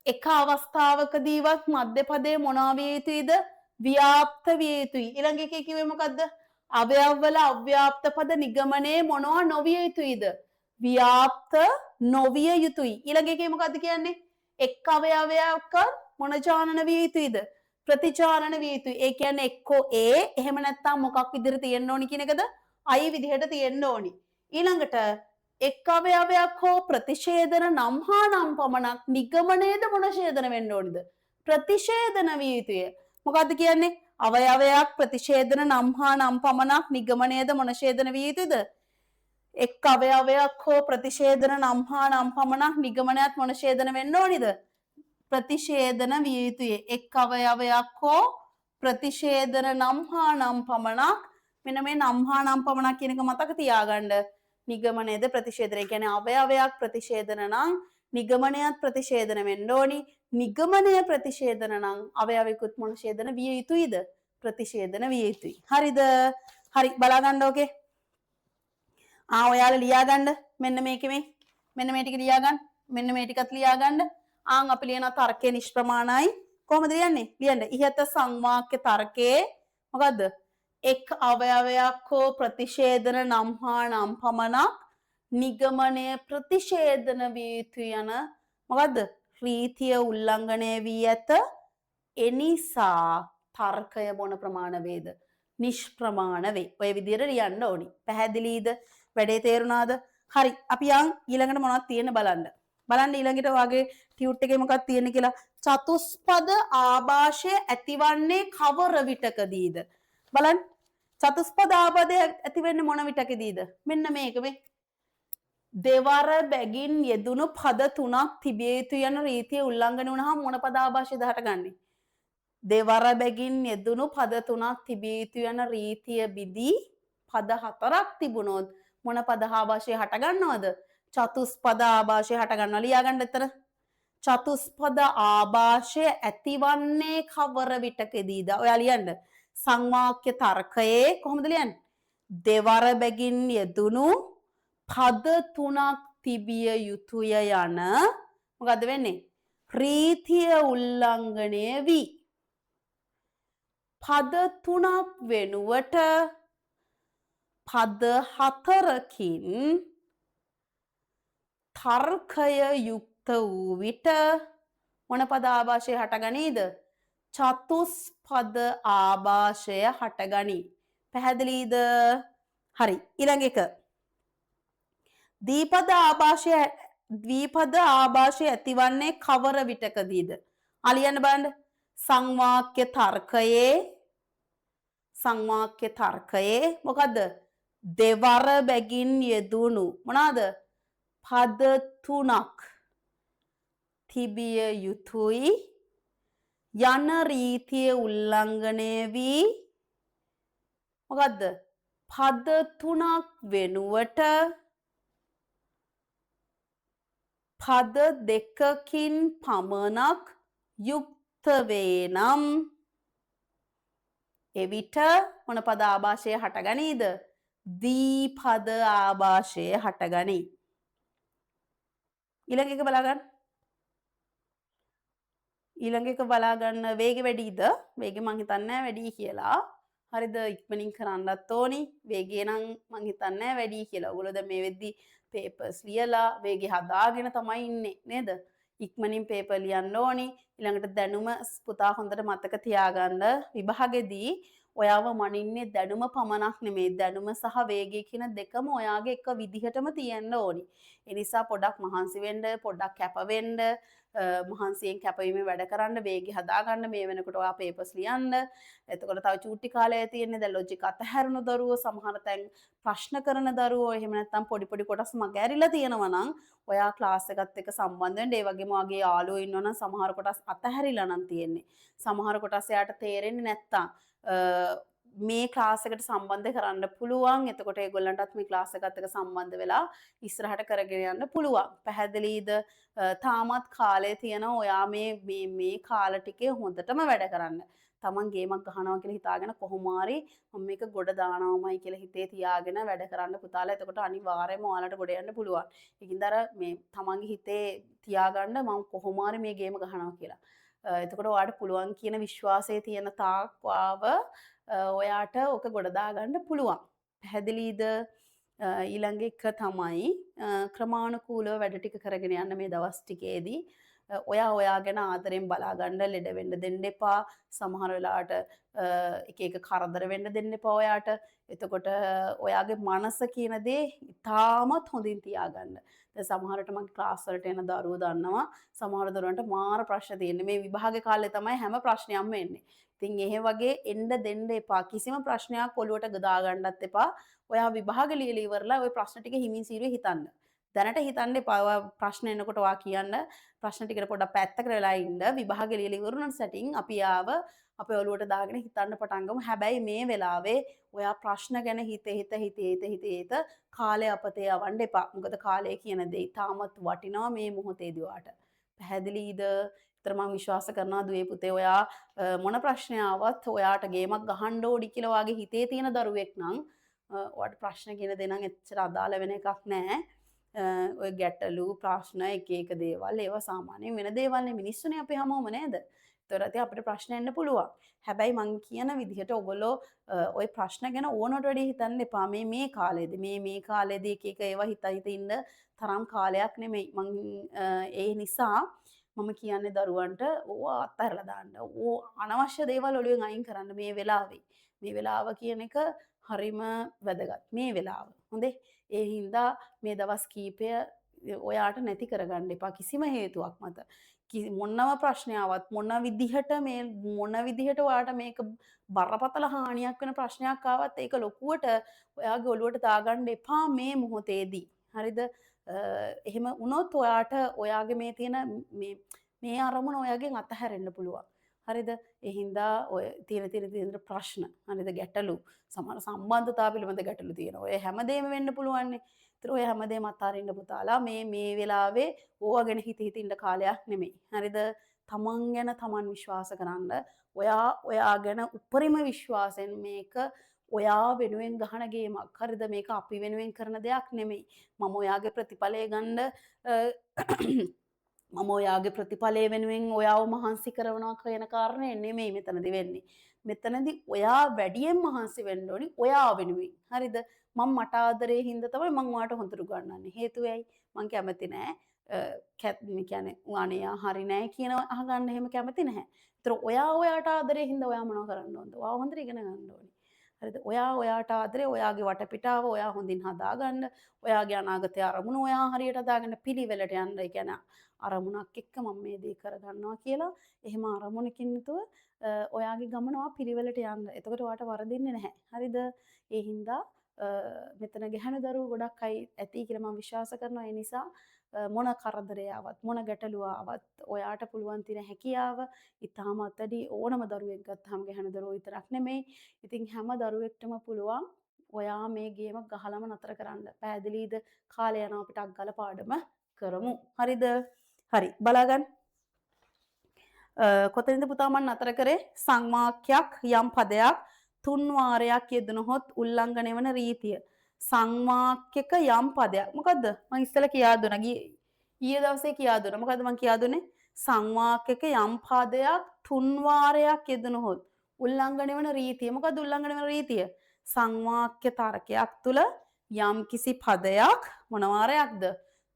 එක අවස්ථාවකදීවත් මධ්‍යපදයේ මොනවා විය යුතුයිද? ව්‍යාප්ත විය යුතුයි. ඊළඟ එකේ කිව්වේ මොකද්ද? අවයවවල අව්‍යාප්ත පද නිගමනයේ මොනවා නොවිය යුතුයිද? ව්‍යාප්ත නොවිය යුතුයි. ඊළඟ එකේ මොකද්ද කියන්නේ? එක් අවයවයක් මොන ජානන විය යුතුයිද? ප්‍රතිචාරණ විය යුතුයි. ඒ කියන්නේ එක්කෝ A එහෙම නැත්නම් මොකක් විදිහට තියෙන්න ඕනි කියන එකද? I විදිහට තියෙන්න ඕනි. ඊළඟට එක් අවයවයක් හෝ ප්‍රතිෂේධන නම් හා නම් පමණක් නිගමනයේද මොන ඡේදන වෙන්න ඕනිද? ප්‍රතිෂේධන විය යුතුය. මොකද්ද කියන්නේ? අවයවයක් ප්‍රතිෂේධන නම් හා නම් පමණක් නිගමනයේද මොන ඡේදන විය යුතුද? එක් අවයවයක් හෝ ප්‍රතිෂේධන නම් හා නම් පමණක් නිගමනයත් මොන ඡේදන වෙන්න ඕනිද? ප්‍රතිෂේධන විය යුතුය. එක් අවයවයක් හෝ ප්‍රතිෂේධන නම් හා නම් පමණක්, මෙන්න මේ නම් හා නම් පමණක් කියන එක මතක තියාගන්න. නිගමනයේද ප්‍රතිෂේධන. ඒ කියන්නේ අවයවයක් ප්‍රතිෂේධන නම් නිගමනයත් ප්‍රතිෂේධන වෙන්න ඕනි. නිගමනය ප්‍රතිෂේධන නම් අවයවයකුත් මොන ඡේදන විය යුතුයිද? ප්‍රතිෂේධන විය යුතුයි. හරිද? හරි, බලා ගන්න ඕකේ. ආ ඔයාලා ලියා ගන්න. මෙන්න මේකේ මේ මෙන්න මේ ටික ලියා ගන්න. මෙන්න මේ ටිකත් ලියා ගන්න. ආන් අපි ලියන තර්කය නිෂ්ප්‍රමාණයි. කොහොමද ලියන්නේ? ලියන්න. ඉහත සංවාක්‍ය තර්කයේ මොකද්ද? එක් අවයවයක් හෝ ප්‍රතිෂේධන නම් හා නම් පමණක් නිගමනය ප්‍රතිෂේධන විය යුතු යන මොකද්ද? රීතිය උල්ලංඝනය වී ඇත. එනිසා තර්කය මොන ප්‍රමාණ වේද? නිෂ්ප්‍රමාණ වේ. ඔය විදිහට ලියන්න ඕනි. පැහැදිලිද? වැඩේ තේරුණාද? හරි. අපි යන් ඊළඟට මොනවද තියෙන බලන්න. බලන්න ඊළඟට ඔයාගේ ටියුට් එකේ මොකක්ද තියෙන්නේ කියලා. චතුස්පද ආභාෂය ඇතිවන්නේ කවර විටකදීද? බලන්න. චතුස්පද ආභාෂය ඇති වෙන්නේ මොන විටකදීද? මෙන්න මේක මේ. දෙවර බැගින් යෙදුණු පද තුනක් තිබිය යුතු යන රීතිය උල්ලංඝනය වුණාම මොන පද ආභාෂයද හටගන්නේ? දෙවර බැගින් යෙදුණු පද තුනක් තිබිය යුතු යන රීතිය බිදී පද හතරක් තිබුණොත් මොන පද ආභාෂය හටගන්නවද? චතුස්පද ආභාෂය හටගන්නවා. ලියා ගන්න එතන. චතුස්පද ආභාෂය ඇතිවන්නේ කවර විටකදීද? ඔයා ලියන්න. සංවාක්‍ය තර්කයේ කොහොමද ලියන්නේ? දෙවර බැගින් යෙදුණු පද තුනක් තිබිය යුතුය යන මොකද්ද වෙන්නේ? රීතිය උල්ලංඝනය වී පද තුනක් වෙනුවට පද හතරකින් තර්කය යුක්ත වූ විට මොන පද ආභාෂය හටගනීද? චතුස්පද ආභාෂය හටගනී. පැහැදිලිද? හරි. ඊළඟ එක. දීපද ආභාෂය ද්විපද ආභාෂය ඇතිවන්නේ කවර විටකදීද? ආ ලියන්න බලන්න. සංවාක්‍ය තර්කයේ, සංවාක්‍ය තර්කයේ මොකද්ද? දෙවර බැගින් යෙදුණු මොනවාද? පද තුනක් තිබිය යුතුයි යන රීතිය උල්ලංඝනය වී මොකද්ද? පද තුනක් වෙනුවට පද දෙකකින් පමණක් යුක්ත වේ නම් එවිට මොන පද ආభాෂය හටගනීද? දීපද ආభాෂය හටගනී. ඊළඟ එක බලා ගන්න. ඊළඟ එක බලා ගන්න වේගෙ වැඩිද? වේගෙ මං හිතන්නේ වැඩි කියලා. හරිද? ඉක්මනින් කරන්නත් ඕනි. වේගය නම් මං හිතන්නේ වැඩි කියලා. ඔයගොල්ලෝ දැන් මේ වෙද්දි පේපර්ස් ලියලා වේගෙ හදාගෙන තමයි ඉන්නේ නේද? ඉක්මනින් පේපර් ලියන්න ඕනි. ඊළඟට දැනුම පුතා හොඳට මතක තියාගන්න. විභාගෙදී ඔයාව මනින්නේ දැනුම පමණක් නෙමෙයි, දැනුම සහ වේගය කියන දෙකම ඔයාගේ එක විදිහටම තියෙන්න ඕනි. ඒ නිසා පොඩක් මහන්සි වෙන්න, පොඩක් කැප වෙන්න, මහන්සියෙන් කැපවීමෙන් වැඩ කරන්න, වේගය හදාගන්න. මේ වෙනකොට ඔයා පේපර්ස් ලියන්න. එතකොට තව චූටි කාලය තියෙන්නේ. දැන් ලොජික් අතහැරුණු දරුවෝ, සමහර තැන් ප්‍රශ්න කරන දරුවෝ, එහෙම නැත්නම් පොඩි පොඩි කොටස් මග ඇරිලා තියෙනවා නම් ඔයා ක්ලාස් එකත් එක්ක සම්බන්ධ වෙන්න. ඒ වගේම ඔයාගේ යාළුවෝ ඉන්නවා නම් සමහර කොටස් අතහැරිලා නම් තියෙන්නේ. සමහර කොටස් එයාට තේරෙන්නේ නැත්තම් මේ ක්ලාස් එකට සම්බන්ධ කරන්න පුළුවන්. එතකොට ඒගොල්ලන්ටත් මේ ක්ලාස් එකත් එක්ක සම්බන්ධ වෙලා ඉස්සරහට කරගෙන යන්න පුළුවන්. පැහැදිලිද? තාමත් කාලය තියෙනවා. ඔයා මේ මේ මේ කාල ටිකේ හොඳටම වැඩ කරන්න. තමන් ගේමක් ගහනවා කියලා හිතාගෙන කොහොම හරි මම මේක ගොඩ දානවමයි කියලා හිතේ තියාගෙන වැඩ කරන්න පුතාලා. එතකොට අනිවාර්යයෙන්ම ඔයාලට ගොඩ යන්න පුළුවන්. ඒකින්ද අර මේ තමන්ගේ හිතේ තියාගන්න මම කොහොම හරි මේ ගේම ගහනවා කියලා. එතකොට ඔයාට පුළුවන් කියන විශ්වාසය තියෙන තාක් ඔයාව ඔයාට ඔක ගොඩ දාගන්න පුළුවන්. පැහැදිලිද? ඊළඟ එක තමයි ක්‍රමානුකූලව වැඩ ටික කරගෙන යන්න මේ දවස් ටිකේදී. ඔයා ඔයා ගැන ආදරෙන් බලා ගන්න, ලෙඩ වෙන්න දෙන්න එපා. සමහර වෙලාවට එක එක කරදර වෙන්න දෙන්න එපා ඔයාට. එතකොට ඔයාගේ මනස කියන දේ ඉතාමත් හොඳින් තියාගන්න. දැන් සමහරට මගේ ක්ලාස් වලට එන දරුවෝ දන්නවා, සමහර දරුවන්ට මාර ප්‍රශ්න තියෙන්නේ. මේ විභාගේ කාලේ තමයි හැම ප්‍රශ්නයක්ම එන්නේ. ඉතින් එහෙ වගේ එන්න දෙන්න එපා. කිසිම ප්‍රශ්නයක් ඔලුවට දාගන්නත් එපා. ඔයා විභාග ලියලා ඉවරලා ඔය ප්‍රශ්න ටික හිමින් සීරුවේ හිතන්න. දැනට හිතන්න එපා. ඔයා ප්‍රශ්න එනකොට ඔයා කියන්න ප්‍රශ්න ටිකට පොඩ්ඩක් පැත්තකට වෙලා ඉන්න. විභාග ලියලා ඉවරුනන් සැටින් අපි ආව අපේ ඔලුවට දාගෙන හිතන්න පටන් ගමු. හැබැයි මේ වෙලාවේ ඔයා ප්‍රශ්න ගැන හිත හිත හිත හිත හිත හිත කාලය අපතේ යවන්න එපා. මොකද කාලය කියන දේ ඉතාමත් වටිනවා මේ මොහොතේදී ඔයාට. පැහැදිලිද? ඒතර මම විශ්වාස කරනවා දුවේ පුතේ ඔයා මොන ප්‍රශ්නය ආවත් ඔයාට ගේමක් ගහන්න ඕඩි කියලා ඔයාගේ හිතේ තියෙන දරුවෙක් නම් ඔයාට ප්‍රශ්න කියන දේ නම් එච්චර අදාළ වෙන එකක් නෑ. ඔය ගැටලු ප්‍රශ්න එක එක දේවල් ඒවා සාමාන්‍යයෙන් වෙන දේවල් නේ. මිනිස්සුනේ අපි හැමෝම නේද? ඒතර ඉතින් අපිට ප්‍රශ්න එන්න පුළුවන්. හැබැයි මං කියන විදිහට ඔයගොල්ලෝ ඔය ප්‍රශ්න ගැන ඕනට වැඩිය හිතන්න එපා. මේ මේ කාලේදී මේ මේ කාලේදී එක එක ඒවා හිත හිත ඉන්න තරම් කාලයක් නෙමෙයි. මං ඒ නිසා මම කියන්නේ දරුවන්ට ඕවා අත්හැරලා දාන්න. ඕ අනවශ්‍ය දේවල් ඔළුවෙන් අයින් කරන්න මේ වෙලාවේ. මේ වෙලාව කියන එක හරිම වැදගත්. මේ වෙලාව. හොඳේ. ඒ හින්දා මේ දවස් කීපය ඔයාට නැති කරගන්න එපා කිසිම හේතුවක් මත. මොනම ප්‍රශ්නයක් මොන විදිහට මේ මොන විදිහට ඔයාට මේක බරපතල හානියක් වෙන ප්‍රශ්නයක් ආවත් ඒක ලොකුවට ඔයාගේ ඔළුවට දාගන්න එපා මේ මොහොතේදී. හරිද? එහෙම වුණොත් ඔයාට ඔයාගේ මේ තියෙන මේ මේ අරමුණ ඔයාගෙන් අතහැරෙන්න පුළුවන්. හරිද? ඒ හින්දා ඔය තියෙන තියෙන තියෙන ප්‍රශ්න, හරිද, ගැටලු, සමහර සම්බන්ධතා පිළිබඳ ගැටලු තියෙනවා. ඔය හැමදේම වෙන්න පුළුවන්නේ. ඒතර ඔය හැමදේම අතාරින්න පුතාලා මේ මේ වෙලාවේ ඕවා ගැන හිත හිත ඉන්න කාලයක් නෙමෙයි. හරිද? තමන් ගැන තමන් විශ්වාස කරන්න. ඔයා ඔයා ගැන උපරිම විශ්වාසයෙන් මේක ඔයා වෙනුවෙන් ගහන ගේමක්. හරිද? මේක අපි වෙනුවෙන් කරන දෙයක් නෙමෙයි. මම ඔයාගේ ප්‍රතිඵලය ගන්න මම ඔයාගේ ප්‍රතිඵලය වෙනුවෙන් ඔයාව මහන්සි කරනවා කියන කාරණේ නෙමෙයි මෙතනදි වෙන්නේ. මෙතනදි ඔයා වැඩියෙන් මහන්සි වෙන්න ඕනි ඔයා වෙනුවෙන්. හරිද? මං මට ආදරේ හින්දා තමයි මං ඔයාට හොඳට උගන්වන්නේ. හේතුව ඇයි? මං කැමති නෑ. මේ කියන්නේ අනේ යා හරි නෑ කියන අහගන්න එහෙම කැමති නැහැ. ඒතර ඔයා ඔයාට ආදරේ හින්දා ඔයා මොනව කරන්න ඕනද? ඔයා හොඳට ඉගෙන ගන්න ඕනි. හරිද? ඔයා ඔයාට ආදරේ, ඔයාගේ වටපිටාව ඔයා හොඳින් හදාගන්න, ඔයාගේ අනාගතය අරමුණු ඔයා හරියට හදාගන්න, පිළිවෙලට යන්න. ඒ කියන්නේ අරමුණක් එක්ක මම මේ දේ කරගන්නවා කියලා එහෙම අරමුණකින් යුතුව ඔයාගේ ගමන ඔයා පිළිවෙලට යන්න. එතකොට ඔයාට වරදින්නේ නැහැ. හරිද? ඒ හින්දා මෙතන ගැහැණු දරුවෝ ගොඩක් අය ඇති කියලා මම විශ්වාස කරනවා. ඒ නිසා මොන කරදරය ආවත් මොන ගැටලුව ආවත් ඔයාට පුළුවන් තියෙන හැකියාව ඉතාමත් වැඩි. ඕනම දරුවෙක් ගත්තාම ගැහැණු දරුවෝ විතරක් නෙමෙයි. ඉතින් හැම දරුවෙක්ටම පුළුවන් ඔයා මේ ගේම ගහලම නතර කරන්න. පැහැදිලිද? කාලය යනවා අපිට අග්ගල පාඩම කරමු. හරිද? හරි. බලාගන්න. කොතනින්ද පුතා මං නතර කරේ? සංවාක්‍යයක් යම් පදයක් තුන් වාරයක් යෙදුනහොත් උල්ලංඝනය වන රීතිය. සංවාක්‍යක යම් පදයක්. මොකද්ද? මං ඉස්සෙල්ලා කියා දුන්නා. ඊයේ දවසේ කියා දුන්නා. මොකද්ද මං කියා දුන්නේ? සංවාක්‍යක යම් පදයක් තුන් වාරයක් යෙදුනහොත් උල්ලංඝනය වන රීතිය. මොකද්ද උල්ලංඝනය වන රීතිය? සංවාක්‍ය තර්කයක් තුල යම් කිසි පදයක් මොන වාරයක්ද?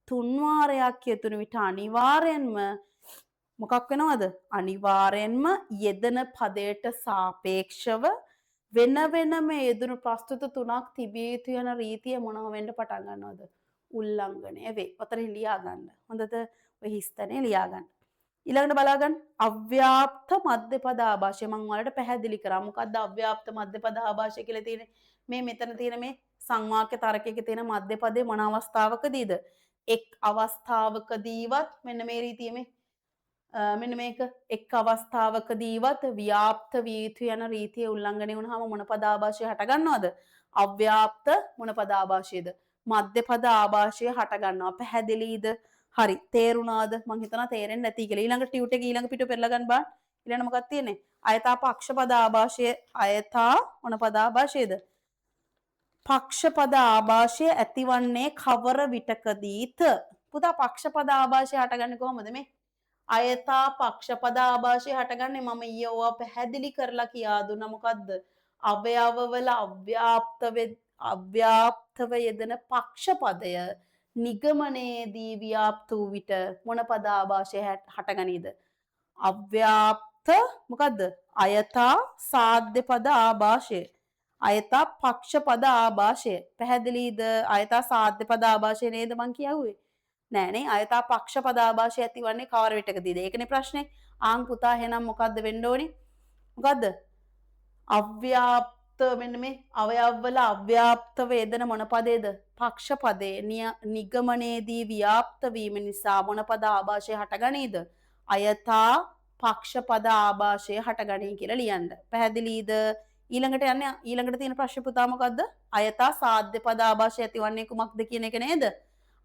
තුන් වාරයක් යෙදුණු විට අනිවාර්යෙන්ම මොකක් වෙනවද? අනිවාර්යෙන්ම යෙදෙන පදයට සාපේක්ෂව වෙන වෙනම යෙදුණු ප්‍රස්තුත තුනක් තිබිය යුතු යන රීතිය මොනව වෙන්න පටන් ගන්නවද? උල්ලංඝනය වේ. ඔතන ලියා ගන්න. හොඳද? ඔය හිස්තැනේ ලියා ගන්න. ඊළඟට බලා ගන්න අව්‍යාප්ත මධ්‍යපද ආభాෂය මම ඔයාලට පැහැදිලි කරා. මොකද්ද අව්‍යාප්ත මධ්‍යපද ආభాෂය කියලා තියෙන්නේ? මේ මෙතන තියෙන මේ සංවාක්‍ය තර්කයක තියෙන මධ්‍යපදේ මොන අවස්ථාවකදීද? එක් අවස්ථාවකදීවත් මෙන්න මේ රීතිය මේ මෙන්න මේක එක් අවස්ථාවකදීවත් ව්‍යාප්ත විය යුතු යන රීතිය උල්ලංඝනය වුණාම මොන පද ආభాෂය හට ගන්නවද? අව්‍යාප්ත මොන පද ආభాෂයද? මධ්‍යපද ආభాෂය හට ගන්නවා. පැහැදිලිද? හරි. තේරුණාද? මං හිතනවා තේරෙන්නේ නැති කියලා. ඊළඟ ටියුට් එක ඊළඟ පිටුව පෙරලා ගන්න බලන්න. ඊළඟ මොකක්ද තියෙන්නේ? අයථා පක්ෂ පද ආభాෂය. අයථා මොන පද ආభాෂයද? පක්ෂ පද ආభాෂය ඇතිවන්නේ කවර විටකදීත? පුතා පක්ෂ පද ආభాෂය හටගන්නේ කොහොමද මේ? අයථා පක්ෂ පද ආభాෂය හටගන්නේ මම ඊයේ ඕවා පැහැදිලි කරලා කියා දුන්නා. මොකද්ද? අවයවවල අව්‍යාප්තව යෙදෙන පක්ෂ පදය නිගමනයේදී ව්‍යාප්ත වූ විට මොන පද ආభాෂය හටගනීද? අව්‍යාප්ත මොකද්ද? අයථා සාධ්‍ය පද ආభాෂය. අයථා පක්ෂ පද ආభాෂය. පැහැදිලිද? අයථා සාධ්‍ය පද ආభాෂය නේද මං කියුවේ? නෑ නේ. අයථා පක්ෂ පද ආభాෂය ඇතිවන්නේ කවර විටකදීද? ඒකනේ ප්‍රශ්නේ. ආන් පුතා එහෙනම් මොකද්ද වෙන්න ඕනි? මොකද්ද? අව්‍යාප්ත මෙන්න මේ අවයවවල අව්‍යාප්තව යෙදෙන මොන පදේද? පක්ෂ පදේ නිගමනයේදී ව්‍යාප්ත වීම නිසා මොන පද ආభాෂය හටගනීද? අයථා පක්ෂ පද ආభాෂය හටගනී කියලා ලියන්න. පැහැදිලිද? ඊළඟට යන්නේ ඊළඟට තියෙන ප්‍රශ්න පුතා මොකද්ද? අයථා සාධ්‍ය පද ආభాෂය ඇතිවන්නේ කුමක්ද කියන එක නේද?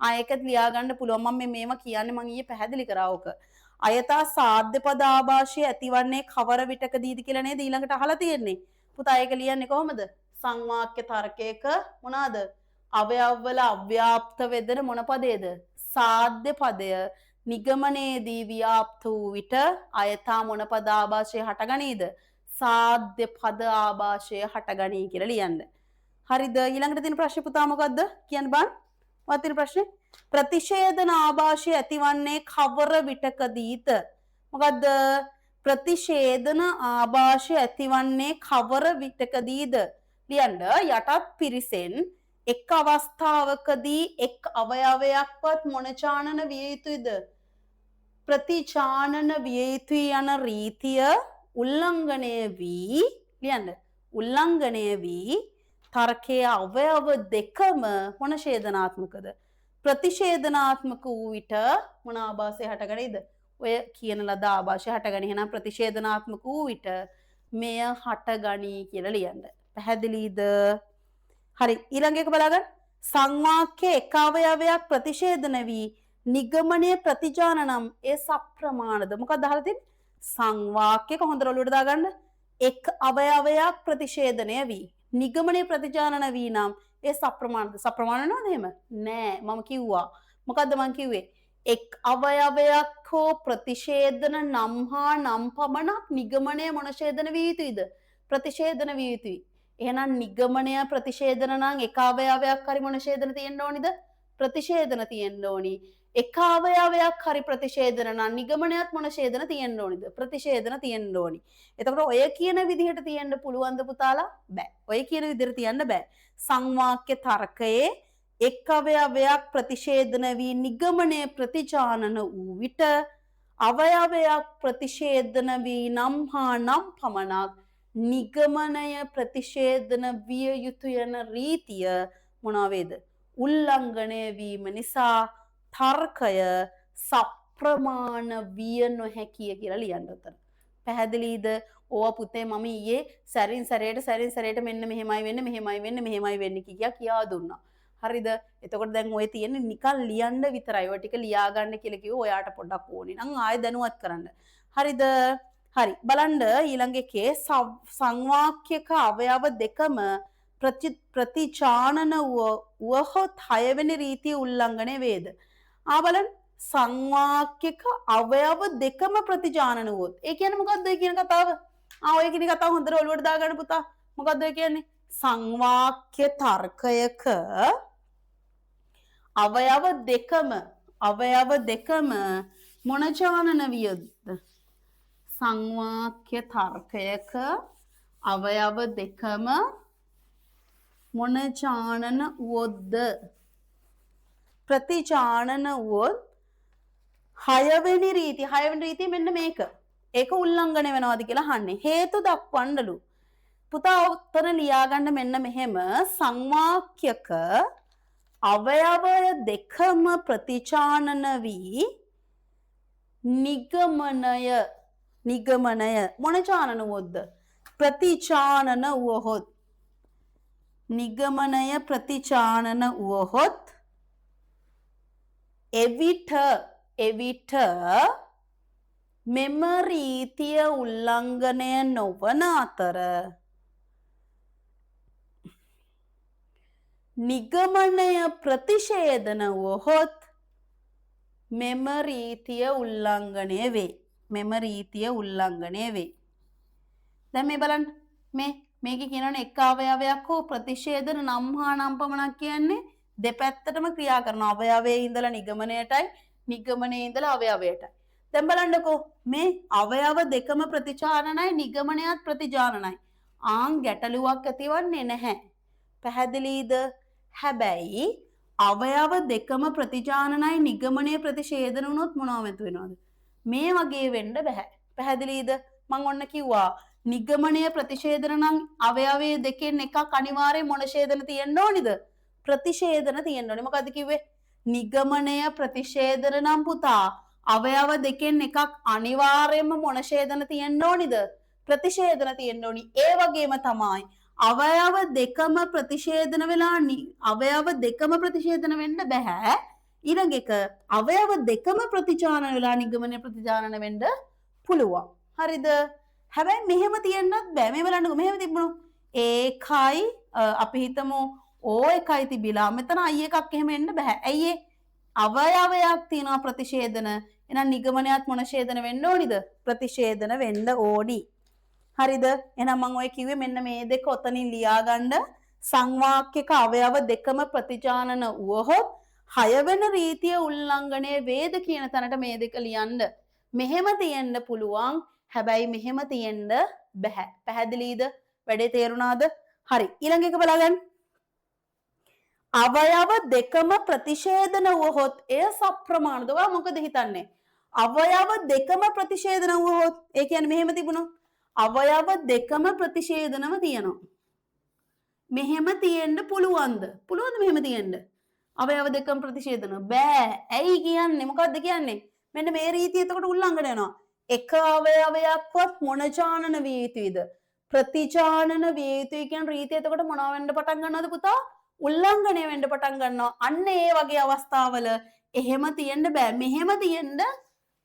ආ ඒකත් ලියා ගන්න පුළුවන්. මම මේ මේවා කියන්නේ මං ඊයේ පැහැදිලි කරා ඕක. අයථා සාධ්‍ය පද ආభాෂය ඇතිවන්නේ කවර විටකදීද කියලා නේද ඊළඟට අහලා තියෙන්නේ. පුතා ඒක ලියන්නේ කොහොමද? සංවාක්‍ය තර්කයක මොනවාද? අවයවවල අව්‍යාප්ත වෙදෙන මොන පදේද? සාධ්‍ය පදය නිගමනයේදී ව්‍යාප්ත වූ විට අයථා මොන පද ආభాෂය හටගනීද? සාධ්‍ය පද ආభాෂය හටගනී කියලා ලියන්න. හරිද? ඊළඟට තියෙන ප්‍රශ්නේ පුතා මොකද්ද? කියන්න බලන්න. මොකක්ද තියෙන ප්‍රශ්නේ? ප්‍රතිෂේධන ආభాෂය ඇතිවන්නේ කවර විටකදීද? මොකද්ද? ප්‍රතිෂේධන ආభాෂය ඇතිවන්නේ කවර විටකදීද? ලියන්න. යටත් පිරිසෙන් එක් අවස්ථාවකදී එක් අවයවයක්වත් මොන චානන විය යුතුයිද? ප්‍රතිචානන විය යුතුයි යන රීතිය උල්ලංඝනය වී ලියන්න. උල්ලංඝනය වී තර්කයේ අවයව දෙකම මොන ඡේදනාත්මකද? ප්‍රතිෂේධනාත්මක වූ විට මොන ආభాසය හටගනීද? ඔය කියන ලද ආభాෂය හටගනී. එහෙනම් ප්‍රතිෂේධනාත්මක වූ විට මෙය හටගනී කියලා ලියන්න. පැහැදිලිද? හරි. ඊළඟ එක බලාගන්න. සංවාක්‍ය එක අවයවයක් ප්‍රතිෂේධන වී නිගමනය ප්‍රතිජාන නම් ඒ සප්‍රමාණද? මොකක්ද අහලා තියෙන්නේ? සංවාක්‍යක හොඳට ඔලුවට දාගන්න. එක් අවයවයක් ප්‍රතිෂේධනය වී නිගමනය ප්‍රතිජානන වී නම් ඒ සප්‍රමාණද? සප්‍රමාණ වෙනවද එහෙම? නෑ. මම කිව්වා. මොකද්ද මං කිව්වේ? එක් අවයවයක් හෝ ප්‍රතිෂේධන නම් හා නම් පමණක් නිගමනය මොන ඡේදන විය යුතුයිද? ප්‍රතිෂේධන විය යුතුයි. එහෙනම් නිගමනය ප්‍රතිෂේධන නම් එක අවයවයක් හරි මොන ඡේදන තියෙන්න ඕනිද? ප්‍රතිෂේධන තියෙන්න ඕනි. එක අවයවයක් හරි ප්‍රතිෂේධන නම් නිගමනයත් මොන ඡේදන තියෙන්න ඕනිද? ප්‍රතිෂේධන තියෙන්න ඕනි. එතකොට ඔය කියන විදිහට තියෙන්න පුළුවන්ද පුතාලා? බෑ. ඔය කියන විදිහට තියන්න බෑ. සංවාක්‍ය තර්කයේ එක් අවයවයක් ප්‍රතිෂේධන වී නිගමනය ප්‍රතිචානන වූ විට අවයවයක් ප්‍රතිෂේධන වී නම් හා නම් පමණක් නිගමනය ප්‍රතිෂේධන විය යුතු යන රීතිය මොනවා වේද? උල්ලංඝනය වීම නිසා තර්කය සප්‍රමාණ විය නොහැකිය කියලා ලියන්න උතන. පැහැදිලිද? ඕවා පුතේ මම ඊයේ සැරින් සැරේට මෙන්න මෙහෙමයි වෙන්නේ මෙහෙමයි වෙන්නේ මෙහෙමයි වෙන්නේ කියා කියා දුන්නා. හරිද? එතකොට දැන් ඔය තියෙන්නේ නිකන් ලියන්න විතරයි. ඔය ටික ලියා ගන්න කියලා කිව්ව ඔයාට පොඩ්ඩක් ඕනේ නම් ආයෙ දැනුවත් කරන්න. හරිද? හරි. බලන්න ඊළඟ එකේ සංවාක්‍යක අවයව දෙකම ප්‍රතිචානන වුවහොත් හයවෙනි රීතිය උල්ලංඝනය වේද? ආ බලන්න සංවාක්‍යක අවයව දෙකම ප්‍රතිචානන වුවොත්. ඒ කියන්නේ මොකද්ද ඔය කියන කතාව? ආ ඔය කියන කතාව හොඳට ඔළුවට දාගන්න පුතා. මොකද්ද ඔය කියන්නේ? සංවාක්‍ය තර්කයක අවයව දෙකම මොන චානන වියොත්ද? සංවාක්‍ය තර්කයක අවයව දෙකම මොන චානන වුවොත්ද? ප්‍රතිචානන වුවොත් හයවෙනි රීතිය මෙන්න මේක. ඒක උල්ලංඝනය වෙනවද කියලා අහන්නේ. හේතු දක්වන්නලු. පුතා උත්තර ලියාගන්න මෙන්න මෙහෙම සංවාක්‍යක අවයවය දෙකම ප්‍රතිචානන වී නිගමනය මොන චානන වුවොත්ද? ප්‍රතිචානන වුවහොත්. නිගමනය ප්‍රතිචානන වුවහොත් එවිට මෙම රීතිය උල්ලංඝනය නොවන අතර නිගමනය ප්‍රතිෂේධන වුවහොත් මෙම රීතිය උල්ලංඝනය වේ. මෙම රීතිය උල්ලංඝනය වේ. දැන් මේ බලන්න මේකේ කියනවනේ එක් අවයවයක් හෝ ප්‍රතිෂේධන නම් හා නම් පමණක් කියන්නේ දෙපැත්තටම ක්‍රියා කරන අවයවයේ ඉඳලා නිගමනයටයි නිගමනයේ ඉඳලා අවයවයටයි. දැන් බලන්නකෝ මේ අවයව දෙකම ප්‍රතිචානනයි නිගමනයත් ප්‍රතිජානනයි. ආන් ගැටලුවක් ඇතිවන්නේ නැහැ. පැහැදිලිද? හැබැයි අවයව දෙකම ප්‍රතිජානනයි නිගමනය ප්‍රතිෂේධන වුණොත් මොනව මතු වෙනවද? මේ වගේ වෙන්න බෑ. පැහැදිලිද? මං ඔන්න කිව්වා නිගමනය ප්‍රතිෂේධන නම් අවයවයේ දෙකෙන් එකක් අනිවාර්යයෙන් මොන ඡේදන තියෙන්න ඕනිද? ප්‍රතිෂේධන තියෙන්න ඕනේ. මොකද්ද කිව්වේ? නිගමනය ප්‍රතිෂේධන නම් පුතා අවයව දෙකෙන් එකක් අනිවාර්යයෙන්ම මොන ඡේදන තියෙන්න ඕනිද? ප්‍රතිෂේධන තියෙන්න ඕනි. ඒ වගේම තමයි අවයව දෙකම ප්‍රතිෂේධන වෙලා අවයව දෙකම ප්‍රතිෂේධන වෙන්න බෑ. ඊළඟ එක අවයව දෙකම ප්‍රතිචානන වෙලා නිගමනය ප්‍රතිචානන වෙන්න පුළුවන්. හරිද? හැබැයි මෙහෙම තියෙන්නත් බෑ. මේ බලන්නකෝ මෙහෙම තිබුණොත් ඒකයි අපි හිතමු O එකයි තිබිලා මෙතන I එකක් එහෙම එන්න බෑ. ඇයි ඒ? අවයවයක් තියෙනවා ප්‍රතිෂේධන. එහෙනම් නිගමනයත් මොන ඡේදන වෙන්න ඕනිද? ප්‍රතිෂේධන වෙන්න ඕනි. හරිද? එහෙනම් මම ඔය කිව්වේ මෙන්න මේ දෙක ඔතනින් ලියාගන්න. සංවාක්‍යක අවයව දෙකම ප්‍රතිචානන වුවහොත් හයවෙන රීතිය උල්ලංඝනය වේද කියන තැනට මේ දෙක ලියන්න. මෙහෙම තියෙන්න පුළුවන්. හැබැයි මෙහෙම තියෙන්න බෑ. පැහැදිලිද? වැඩේ තේරුණාද? හරි. ඊළඟ එක බලාගන්න. අවයව දෙකම ප්‍රතිෂේධන වුවහොත් එය සප්‍රමාණද? ඔයා මොකද හිතන්නේ? අවයව දෙකම ප්‍රතිෂේධන වුවහොත් ඒ කියන්නේ මෙහෙම තිබුණොත් අවයව දෙකම ප්‍රතිෂේධනව තියෙනවා. මෙහෙම තියෙන්න පුළුවන්ද? පුළුවන්ද මෙහෙම තියෙන්න? අවයව දෙකම ප්‍රතිෂේධන බෑ. ඇයි කියන්නේ? මොකද්ද කියන්නේ? මෙන්න මේ රීතිය එතකොට උල්ලංඝනය වෙනවා. එක අවයවයක්වත් මොන චානන විය යුතුයිද? ප්‍රතිචානන විය යුතුයි කියන රීතිය එතකොට මොනවා වෙන්න පටන් ගන්නවද පුතා? උල්ලංඝනය වෙන්න පටන් ගන්නවා. අන්න ඒ වගේ අවස්ථාවල එහෙම තියෙන්න බෑ. මෙහෙම තියෙන්න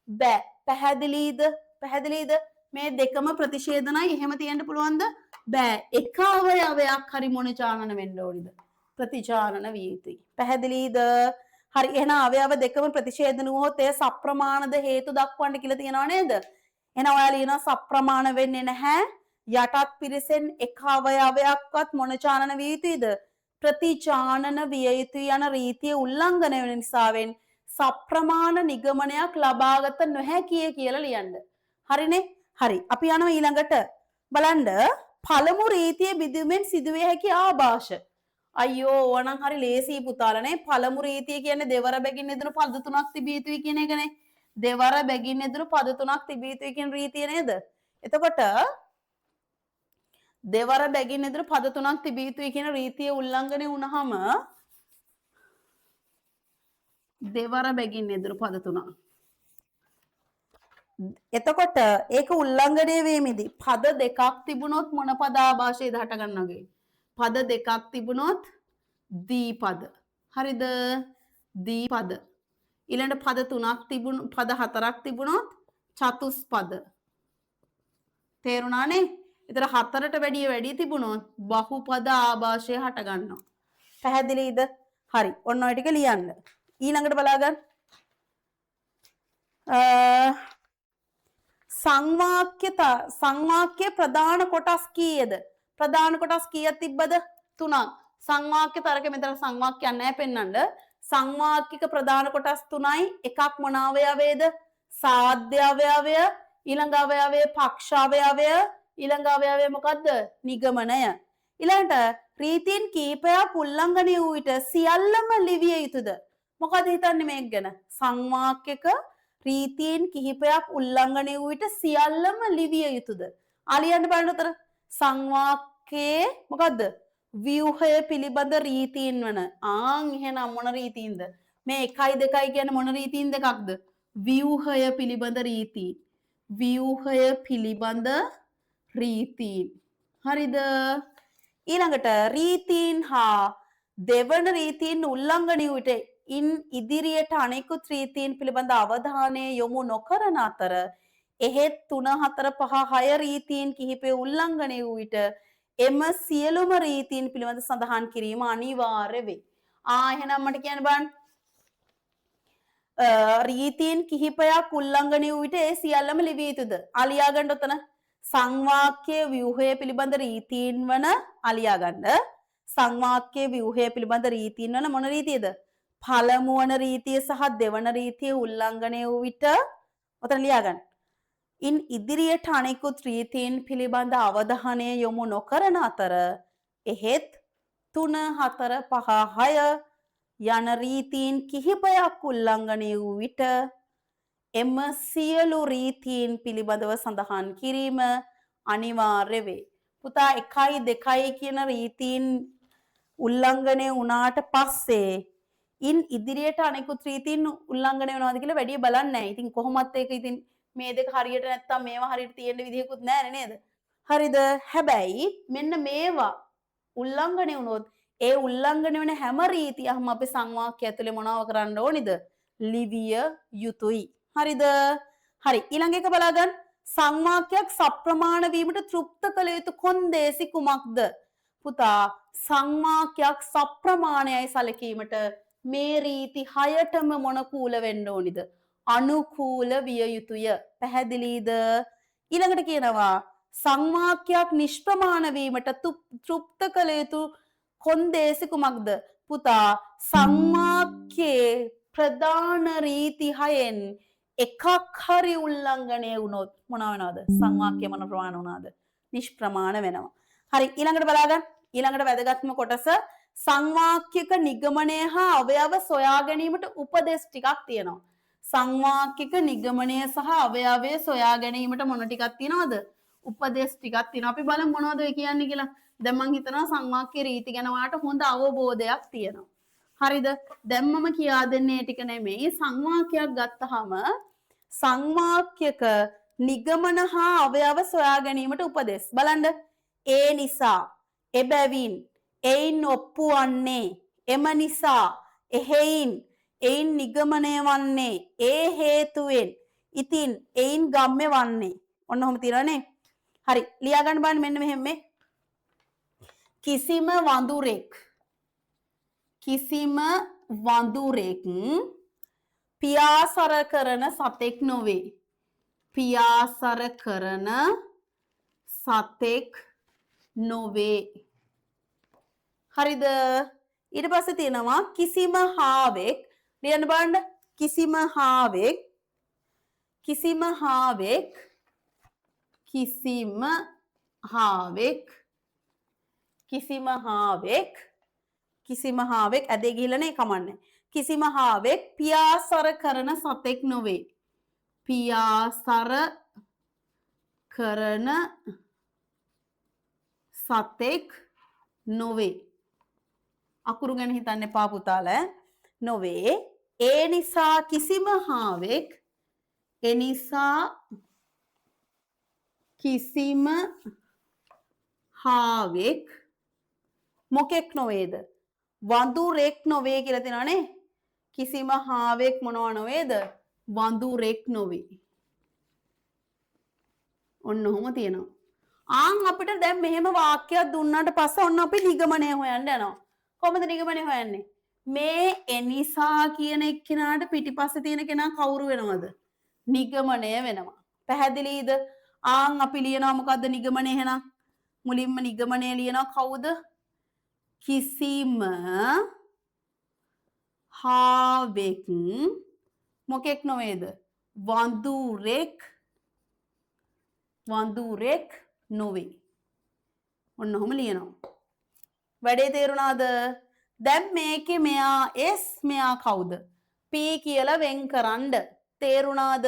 බෑ. පැහැදිලිද? පැහැදිලිද? මේ දෙකම ප්‍රතිෂේධනයි. එහෙම තියෙන්න පුළුවන්ද? බෑ. එක අවයවයක් හරි මොන චානන වෙන්න ඕනිද? ප්‍රතිචානන විය යුතුයි. පැහැදිලිද? හරි. එහෙනම් අවයව දෙකම ප්‍රතිෂේධන වුවහොත් එය සප්‍රමාණද හේතු දක්වන්න කියලා තියෙනව නේද? එහෙනම් ඔයාලා ලියනවා සප්‍රමාණ වෙන්නේ නැහැ. යටත් පිරිසෙන් එක අවයවයක්වත් මොන චානන විය යුතුයිද? ප්‍රතිචානන විය යුතුයි යන රීතිය උල්ලංඝනය වෙන නිසාවෙන් සප්‍රමාණ නිගමනයක් ලබාගත නොහැකිය කියලා ලියන්න. හරිනේ? හරි. අපි යනවා ඊළඟට. බලන්න පළමු රීතිය බිඳීමෙන් සිදුවිය හැකි ආభాෂ. අයියෝ ඕනනම් හරි ලේසි පුතාලා නේ. පළමු රීතිය කියන්නේ දෙවර බැගින් යෙදුණු පද තුනක් තිබිය යුතුයි කියන එකනේ. දෙවර බැගින් යෙදුණු පද තුනක් තිබිය යුතුයි කියන රීතිය නේද? එතකොට දෙවර බැගින් යෙදුණු පද තුනක් තිබිය යුතුයි කියන රීතිය උල්ලංඝනය වුණාම දෙවර බැගින් යෙදුණු පද තුනක්. එතකොට ඒක උල්ලංඝනය වීමේදී පද දෙකක් තිබුණොත් මොන පද ආభాෂයද හටගන්නවගේ? පද දෙකක් තිබුණොත් දීපද. හරිද? දීපද. ඊළඟට පද තුනක් තිබුණු පද හතරක් තිබුණොත් චතුස්පද. තේරුණානේ? ඒතර හතරට වැඩිය වැඩි තිබුණොත් බහුපද ආభాෂය හට ගන්නවා. පැහැදිලිද? හරි. ඔන්න ඔය ටික ලියන්න. ඊළඟට බලාගන්න. සංවාක්‍ය ප්‍රධාන කොටස් කීයද? ප්‍රධාන කොටස් කීයක් තිබ්බද? තුනක්. සංවාක්‍ය තරක මෙතන සංවාක්‍යයක් නැහැ පෙන්වන්න. සංවාක්‍යක ප්‍රධාන කොටස් තුනයි. එකක් මොන අවයවයේද? සාධ්‍ය අවයවය, ඊළඟ අවයවය පක්ෂ අවයවය, ඊළඟ අවයවය මොකද්ද? නිගමනය. ඊළඟට රීතීන් කීපයක් උල්ලංඝනය වූ විට සියල්ලම ලිවිය යුතුද? මොකද හිතන්නේ මේක ගැන? සංවාක්‍යක රීතීන් කිහිපයක් උල්ලංඝනය වූ විට සියල්ලම ලිවිය යුතුද? ආ ලියන්න බලන්න උතර. සංවාක්‍යයේ මොකද්ද? ව්‍යුහය පිළිබඳ රීතීන් වන. ආන් එහෙනම් මොන රීතීන්ද? මේ 1යි 2යි කියන්නේ මොන රීතීන් දෙකක්ද? ව්‍යුහය පිළිබඳ රීතීන්. ව්‍යුහය පිළිබඳ රීතීන්. හරිද? ඊළඟට රීතීන් හා දෙවන රීතීන් උල්ලංඝනය වූ විට ඉන් ඉදිරියට අනෙකුත් රීතීන් පිළිබඳ අවධානය යොමු නොකරන අතර එහෙත් 3 4 5 6 රීතීන් කිහිපය උල්ලංඝනය වූ විට එම සියලුම රීතීන් පිළිබඳ සඳහන් කිරීම අනිවාර්ය වේ. ආ එහෙනම් මට කියන්න බලන්න. රීතීන් කිහිපයක් උල්ලංඝනය වූ විට ඒ සියල්ලම ලිවිය යුතුද? ආ ලියා ගන්න ඔතන. සංවාක්‍ය ව්‍යුහය පිළිබඳ රීතීන් වන ආ ලියා ගන්න. සංවාක්‍ය ව්‍යුහය පිළිබඳ රීතීන් වන මොන රීතියද? පළමු වන රීතිය සහ දෙවන රීතිය උල්ලංඝනය වූ විට ඔතන ලියා ගන්න. ඉන් ඉදිරියට අනෙකුත් රීතීන් පිළිබඳ අවධානය යොමු නොකරන අතර එහෙත් 3 4 5 6 යන රීතීන් කිහිපයක් උල්ලංඝනය වූ විට එම සියලු රීතීන් පිළිබඳව සඳහන් කිරීම අනිවාර්ය වේ. පුතා 1යි 2යි කියන රීතීන් උල්ලංඝනය වුණාට පස්සේ ඉන් ඉදිරියට අනෙකුත් රීතීන් උල්ලංඝනය වෙනවද කියලා වැඩි බලන්නේ නැහැ. ඉතින් කොහොමත් ඒක ඉතින් මේ දෙක හරියට නැත්තම් මේවා හරියට තියෙන්න විදිහකුත් නැහැ නේද? හරිද? හැබැයි මෙන්න මේවා උල්ලංඝනය වුණොත් ඒ උල්ලංඝනය වෙන හැම රීතියක්ම අපි සංවාක්‍ය ඇතුලේ මොනව කරන්න ඕනිද? ලිවිය යුතුයි. හරිද? හරි. ඊළඟ එක බලාගන්න. සංවාක්‍යයක් සප්‍රමාණ වීමට තෘප්ත කළ යුතු කොන්දේසි කුමක්ද? පුතා සංවාක්‍යයක් සප්‍රමාණයයි සැලකීමට මේ රීති හයටම මොන කූල වෙන්න ඕනිද? අනුකූල විය යුතුය. පැහැදිලිද? ඊළඟට කියනවා සංවාක්‍යයක් නිෂ්ප්‍රමාණ වීමට තෘප්ත කළ යුතු කොන්දේසි කුමක්ද? පුතා සංවාක්‍යයේ ප්‍රධාන රීති හයෙන් එකක් හරි උල්ලංඝනය වුණොත් මොනවා වෙනවද? සංවාක්‍ය මොන ප්‍රමාණ වුණාද? නිෂ්ප්‍රමාණ වෙනවා. හරි ඊළඟට බලාගන්න. ඊළඟට වැදගත්ම කොටස සංවාක්‍යක නිගමනය හා අවයව සොයා ගැනීමට උපදෙස් ටිකක් තියෙනවා. සංවාක්‍යක නිගමනය සහ අවයවය සොයා ගැනීමට මොන ටිකක් තියෙනවද? උපදෙස් ටිකක් තියෙනවා. අපි බලමු මොනවද ඔය කියන්නේ කියලා. දැන් මං හිතනවා සංවාක්‍ය රීති ගැන ඔයාලට හොඳ අවබෝධයක් තියෙනවා. හරිද? දැන් මම කියා දෙන්නේ ටික නෙමෙයි. සංවාක්‍යයක් ගත්තාම සංවාක්‍යක නිගමන හා අවයව සොයා ගැනීමට උපදෙස්. බලන්න. ඒ නිසා, එබැවින්, එයින් ඔප්පු වන්නේ, එම නිසා, එහෙයින්, එයින් නිගමනය වන්නේ, ඒ හේතුවෙන්, ඉතින් එයින් ගම්‍ය වන්නේ. ඔන්න ඔහොම තියෙනවනේ. හරි. ලියා ගන්න බලන්න මෙන්න මෙහෙම මේ. කිසිම වඳුරෙක් පියාසර කරන සතෙක් නොවේ. පියාසර කරන සතෙක් නොවේ. හරිද? ඊට පස්සේ තියෙනවා කිසිම හාවෙක් ලියන්න බලන්න. කිසිම හාවෙක්, කිසිම හාවෙක්, කිසිම හාවෙක්, කිසිම හාවෙක්, කිසිම හාවෙක් ඇදේ ගිහිල්ලා නේ, කමන්නේ. කිසිම හාවෙක් පියාසර කරන සතෙක් නොවේ. පියාසර කරන සතෙක් නොවේ. අකුරු ගැන හිතන්න එපා පුතාලා. නොවේ. ඒ නිසා කිසිම හාවෙක්, එනිසා කිසිම හාවෙක් මොකෙක් නොවේද? වඳුරෙක් නොවේ කියලා තියෙනවනේ. කිසිම හාවෙක් මොනවා නොවේද? වඳුරෙක් නොවේ. ඔන්න ඔහොම තියෙනවා. ආන් අපිට දැන් මෙහෙම වාක්‍යයක් දුන්නාට පස්සේ ඔන්න අපි නිගමනය හොයන්න යනවා. කොහොමද නිගමනය හොයන්නේ? මේ එනිසා කියන එක්කෙනාට පිටිපස්සේ තියෙන කෙනා කවුරු වෙනවද? නිගමනය වෙනවා. පැහැදිලිද? ආන් අපි ලියනවා මොකද්ද නිගමනය එහෙනම්? මුලින්ම නිගමනය ලියනවා කවුද? කිසිම හාවෙක් මොකෙක් නොවේද? වඳුරෙක්, වඳුරෙක් නොවේ. ඔන්න ඔහොම ලියනවා. වැඩේ තේරුණාද? දැන් මේකේ මෙයා S, මෙයා කවුද? P කියලා වෙන් කරන්න. තේරුණාද?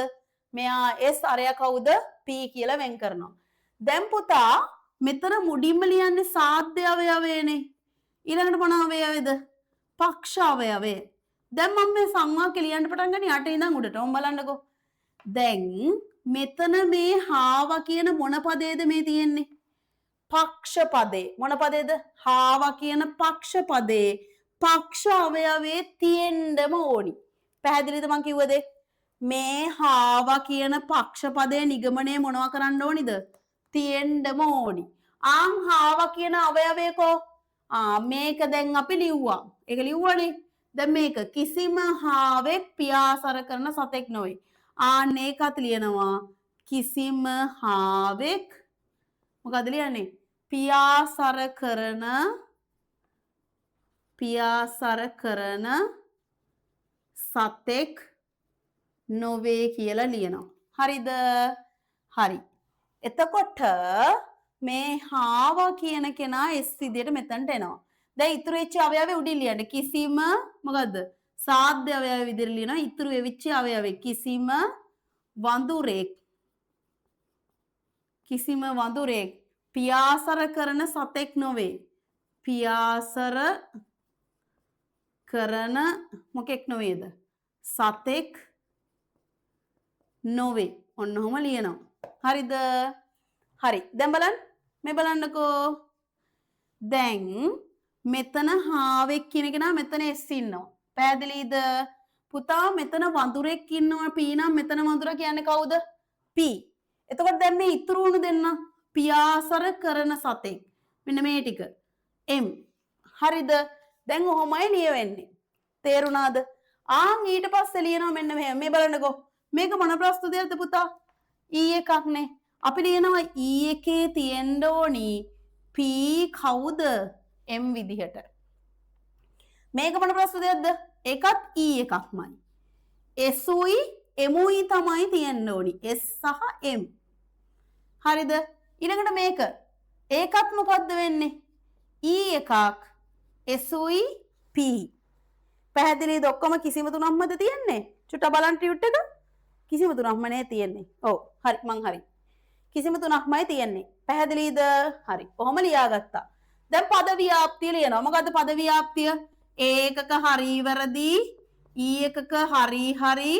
මෙයා S, අරයා කවුද? P කියලා වෙන් කරනවා. දැන් පුතා මෙතන මුඩින්ම ලියන්නේ සාධ්‍ය අවයවයනේ. ඊළඟට මොන අවයවයද? පක්ෂ අවයවය. දැන් මම මේ සංවාක්‍ය ලියන්න පටන් ගන්නේ යට ඉඳන් උඩට. ඔම් බලන්නකෝ. දැන් මෙතන මේ හාවා කියන මොන පදේද මේ තියෙන්නේ? පක්ෂ පදේ. මොන පදේද? හාවා කියන පක්ෂ පදේ. පක්ෂ අවයවයේ තියෙන්නම ඕනි. පැහැදිලිද මං කිව්ව දේ? මේ හාවා කියන පක්ෂ පදේ නිගමනය මොනවා කරන්න ඕනිද? තියෙන්නම ඕනි. ආන් හාවා කියන අවයවය කෝ? ආ මේක දැන් අපි ලිව්වා. ඒක ලිව්වනේ. දැන් මේක කිසිම හාවෙක් පියාසර කරන සතෙක් නොවේ. ආන් ඒකත් ලියනවා කිසිම හාවෙක් මොකද ලියන්නේ? පියාසර කරන, පියාසර කරන සතෙක් නොවේ කියලා ලියනවා. හරිද? හරි. එතකොට මේ හාවා කියන කෙනා S විදියට මෙතනට එනවා. දැන් ඉතුරු වෙච්ච අවයවය උඩින් ලියන්න. කිසිම මොකද්ද? සාධ්‍ය අවයවය විදියට ලියනවා. ඉතුරු වෙච්ච අවයවය කිසිම වඳුරෙක්, කිසිම වඳුරෙක් පියාසර කරන සතෙක් නොවේ. පියාසර කරන මොකෙක් නොවේද? සතෙක් නොවේ. ඔන්න ඔහොම ලියනවා. හරිද? හරි. දැන් බලන්න. මේ බලන්නකෝ. දැන් මෙතන හාවෙක් කියන කෙනා මෙතන S ඉන්නවා. පැහැදිලිද? පුතා මෙතන වඳුරෙක් ඉන්නවා P නම් මෙතන වඳුරා කියන්නේ කවුද? P. එතකොට දැන් මේ ඉතුරු වුණු දෙන්න පියාසර කරන සතෙක්. මෙන්න මේ ටික M. හරිද? දැන් ඔහොමයි ලියවෙන්නේ. තේරුණාද? ආන් ඊට පස්සේ ලියනවා මෙන්න මෙහෙම. මේ බලන්නකෝ. මේක මොන ප්‍රස්තුතයක්ද පුතා? E එකක් නේ. අපි ලියනවා E එකේ තියෙන්න ඕනි P කවුද? M විදිහට. මේක මොන ප්‍රස්තුතයක්ද? ඒකත් E එකක්මයි. S උයි M උයි තමයි තියෙන්න ඕනි. S සහ M. හරිද? ඊළඟට මේක. ඒකත් මොකද්ද වෙන්නේ? E එකක්, S උයි P. පැහැදිලිද? ඔක්කොම කිසිම තුනක්මද තියෙන්නේ? චුට්ටක් බලන්න ටියුට් එක. කිසිම තුනක්ම නේ තියෙන්නේ. ඔව් හරි, මං හරි. කිසිම තුනක්මයි තියෙන්නේ. පැහැදිලිද? හරි. කොහොම ලියාගත්තා. දැන් පද ව්‍යාප්තිය ලියනවා. මොකද්ද පද ව්‍යාප්තිය? A එකක හරි වැරදි, E එකක හරි හරි,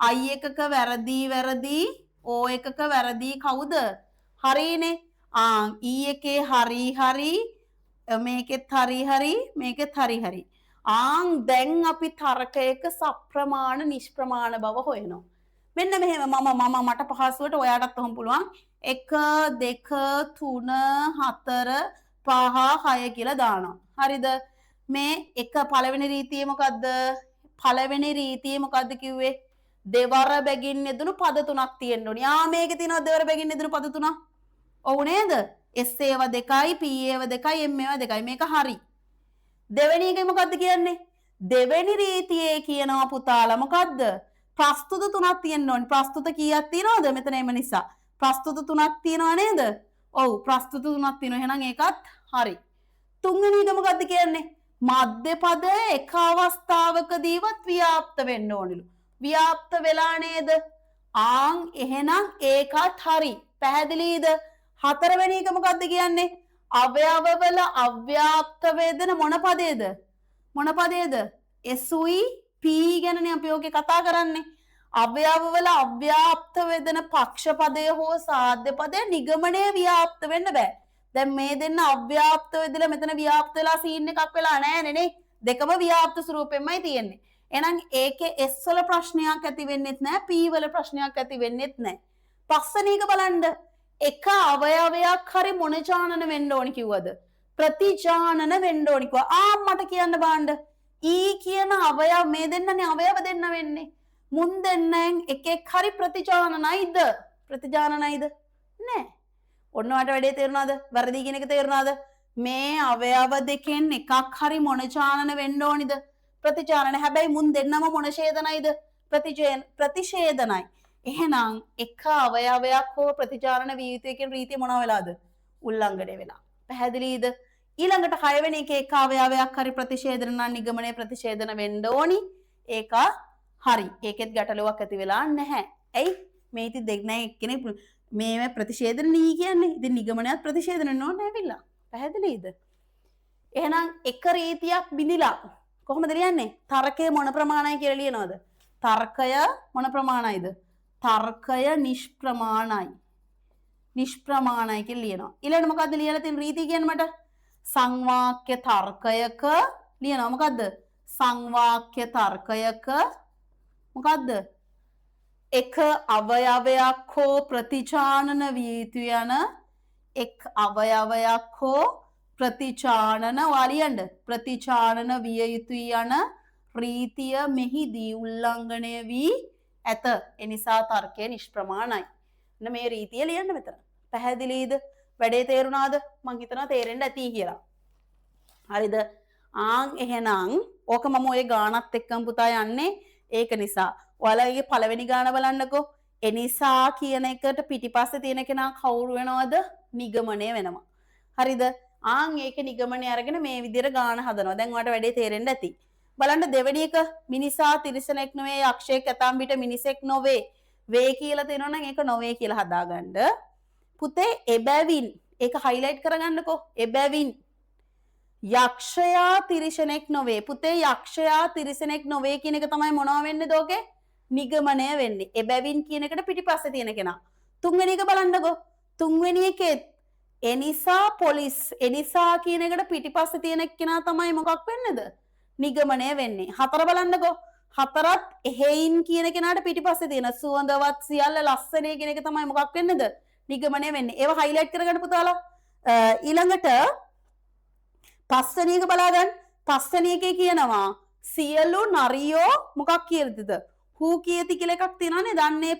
I එකක වැරදි වැරදි, O එකක වැරදි කවුද? හරිනේ. ආ E එකේ හරි හරි, මේකෙත් හරි හරි, මේකෙත් හරි හරි. ආන් දැන් අපි තර්කයක සප්‍රමාණ නිෂ්ප්‍රමාණ බව හොයනවා. මෙන්න මෙහෙම මම මම මට පහසුවට ඔයාටත් ඔහොම පුළුවන්. 1 2 3 4 5 6 කියලා දානවා. හරිද? මේ එක පළවෙනි රීතිය මොකද්ද? පළවෙනි රීතිය මොකද්ද කිව්වේ? දෙවර බැගින් යෙදුණු පද තුනක් තියෙන්න ඕනි. ආ මේකේ තියෙනවා දෙවර බැගින් යෙදුණු පද තුනක්. ඔව් නේද? S ඒවා 2යි, P ඒවා 2යි, M ඒවා 2යි. මේක හරි. දෙවෙනි එකේ මොකද්ද කියන්නේ? දෙවෙනි රීතියේ කියනවා පුතාලා මොකද්ද? ප්‍රස්තුත තුනක් තියෙන්න ඕනි. ප්‍රස්තුත කීයක් තියෙනවද මෙතන? එම නිසා ප්‍රස්තුත තුනක් තියෙනව නේද? ඔව්, ප්‍රස්තුත තුනක් තියෙනවා. එහෙනම් ඒකත් හරි. තුන්වෙනි එක මොකද්ද කියන්නේ? මධ්‍ය පදය එක අවස්ථාවකදීවත් ව්‍යාප්ත වෙන්න ඕනිලු. ව්‍යාප්ත වෙලා නේද? ආන් එහෙනම් ඒකත් හරි. පැහැදිලිද? හතරවෙනි එක මොකද්ද කියන්නේ? අවයවවල අව්‍යාප්ත වේදන මොන පදයේද? මොන පදයේද? එසුයි පී ගැනනේ අපි ඔකේ කතා කරන්නේ. අවයවවල අව්‍යාප්ත වේදන පක්ෂ පදය හෝ සාධ්‍ය පදය නිගමනය ව්‍යාප්ත වෙන්න බෑ. දැන් මේ දෙන්න අව්‍යාප්ත වෙදලා මෙතන ව්‍යාප්ත වෙලා සීන් එකක් වෙලා නෑනේ නේ. දෙකම ව්‍යාප්ත ස්වරූපෙන්මයි තියෙන්නේ. එහෙනම් ඒකේ S වල ප්‍රශ්නයක් ඇති වෙන්නෙත් නෑ, P වල ප්‍රශ්නයක් ඇති වෙන්නෙත් නෑ. පස්වෙනි එක බලන්න. එක අවයවයක් හරි මොන ජානන වෙන්න ඕනි කිව්වද? ප්‍රතිජානන වෙන්න ඕනි කිව්වා. ආ මට කියන්න බලන්න. E කියන අවයව මේ දෙන්නනේ අවයව දෙන්න වෙන්නේ. මුන් දෙන්නෙන් එක එක් හරි ප්‍රතිජානනයිද? ප්‍රතිජානනයිද? නෑ. ඔන්න ඔයාලට වැඩේ තේරුණාද? වැරදි කියන එක තේරුණාද? මේ අවයව දෙකෙන් එකක් හරි මොන ජානන වෙන්න ඕනිද? ප්‍රතිජානන. හැබැයි මුන් දෙන්නම මොන ඡේදනයිද? ප්‍රතිෂේධනයි. එහෙනම් එක අවයවයක් හෝ ප්‍රතිජානන විය යුතුයි කියන රීතිය මොනවා වෙලාද? උල්ලංඝනය වෙලා. පැහැදිලිද? ඊළඟට හයවෙනි එකේ එක අවයවයක් හරි ප්‍රතිෂේධන නම් නිගමනය ප්‍රතිෂේධන වෙන්න ඕනි. ඒක හරි. ඒකෙත් ගැටලුවක් ඇති වෙලා නැහැ. ඇයි? මේ ඉතින් දෙන්න එක්කෙනෙක් මේ ප්‍රතිෂේධන නී කියන්නේ. ඉතින් නිගමනයත් ප්‍රතිෂේධන වෙන්න ඕනේ ඇවිල්ලා. පැහැදිලිද? එහෙනම් එක රීතියක් බිඳිලා කොහොමද ලියන්නේ? තර්කය මොන ප්‍රමාණයි කියලා ලියනවද? තර්කය මොන ප්‍රමාණයිද? තර්කය නිෂ්ප්‍රමාණයි. නිෂ්ප්‍රමාණයි කියලා ලියනවා. ඊළඟට මොකද්ද ලියලා තියෙන රීතිය කියන්නේ මට? සංවාක්‍ය තර්කයක ලියනවා. මොකද්ද? සංවාක්‍ය තර්කයක මොකද්ද? එක අවයවයක් හෝ ප්‍රතිචානන විය යුතු යන එක් අවයවයක් හෝ ප්‍රතිචානන වාලියන්න ප්‍රතිචානන විය යුතු යන රීතිය මෙහිදී උල්ලංඝනය වී ඇත. එනිසා තර්කය නිෂ්ප්‍රමාණයි. මෙන්න මේ රීතිය ලියන්න මෙතන. පැහැදිලිද? වැඩේ තේරුණාද? මං හිතනවා තේරෙන්න ඇති කියලා. හරිද? ආන් එහෙනම් ඕක මම ඔය ගානත් එක්කම පුතා යන්නේ. ඒක නිසා ඔයාලගේ පළවෙනි ගාන බලන්නකෝ. එනිසා කියන එකට පිටිපස්සේ තියෙන කෙනා කවුරු වෙනවද? නිගමනය වෙනවා. හරිද? ආන් ඒක නිගමනය අරගෙන මේ විදිහට ගාන හදනවා. දැන් ඔයාලට වැඩේ තේරෙන්න ඇති. බලන්න දෙවෙනි එක, මිනිසා තිරිසනෙක් නොවේ, යක්ෂයෙක් ඇතම් විට මිනිසෙක් නොවේ. වේ කියලා තියෙනවා නම් ඒක නොවේ කියලා හදාගන්න. පුතේ එබැවින් ඒක හයිලයිට් කරගන්නකෝ. එබැවින් යක්ෂයා තිරිසනෙක් නොවේ. පුතේ යක්ෂයා තිරිසනෙක් නොවේ කියන එක තමයි මොනවා වෙන්නේ දෝකේ? නිගමනය වෙන්නේ. එබැවින් කියන එකට පිටිපස්සේ තියෙන කෙනා. තුන්වෙනි එක බලන්නකෝ. තුන්වෙනි එකෙත් එනිසා පොලිස්, එනිසා කියන එකට පිටිපස්සේ තියෙන කෙනා තමයි මොකක් වෙන්නේද? නිගමනය වෙන්නේ. හතර බලන්නකෝ. හතරත් එහෙයින් කියන කෙනාට පිටිපස්සේ තියෙන සුවඳවත් සියල්ල ලස්සනේ කියන එක තමයි මොකක් වෙන්නේද? නිගමනය වෙන්නේ. ඒවා හයිලයිට් කරගන්න පුතාලා. ඊළඟට පස්වෙනි එක බලා ගන්න. පස්වෙනි එකේ කියනවා සියලු නරියෝ මොකක් කියලාද? හූ කියති කියලා එකක් තියෙනවානේ. දන්නේ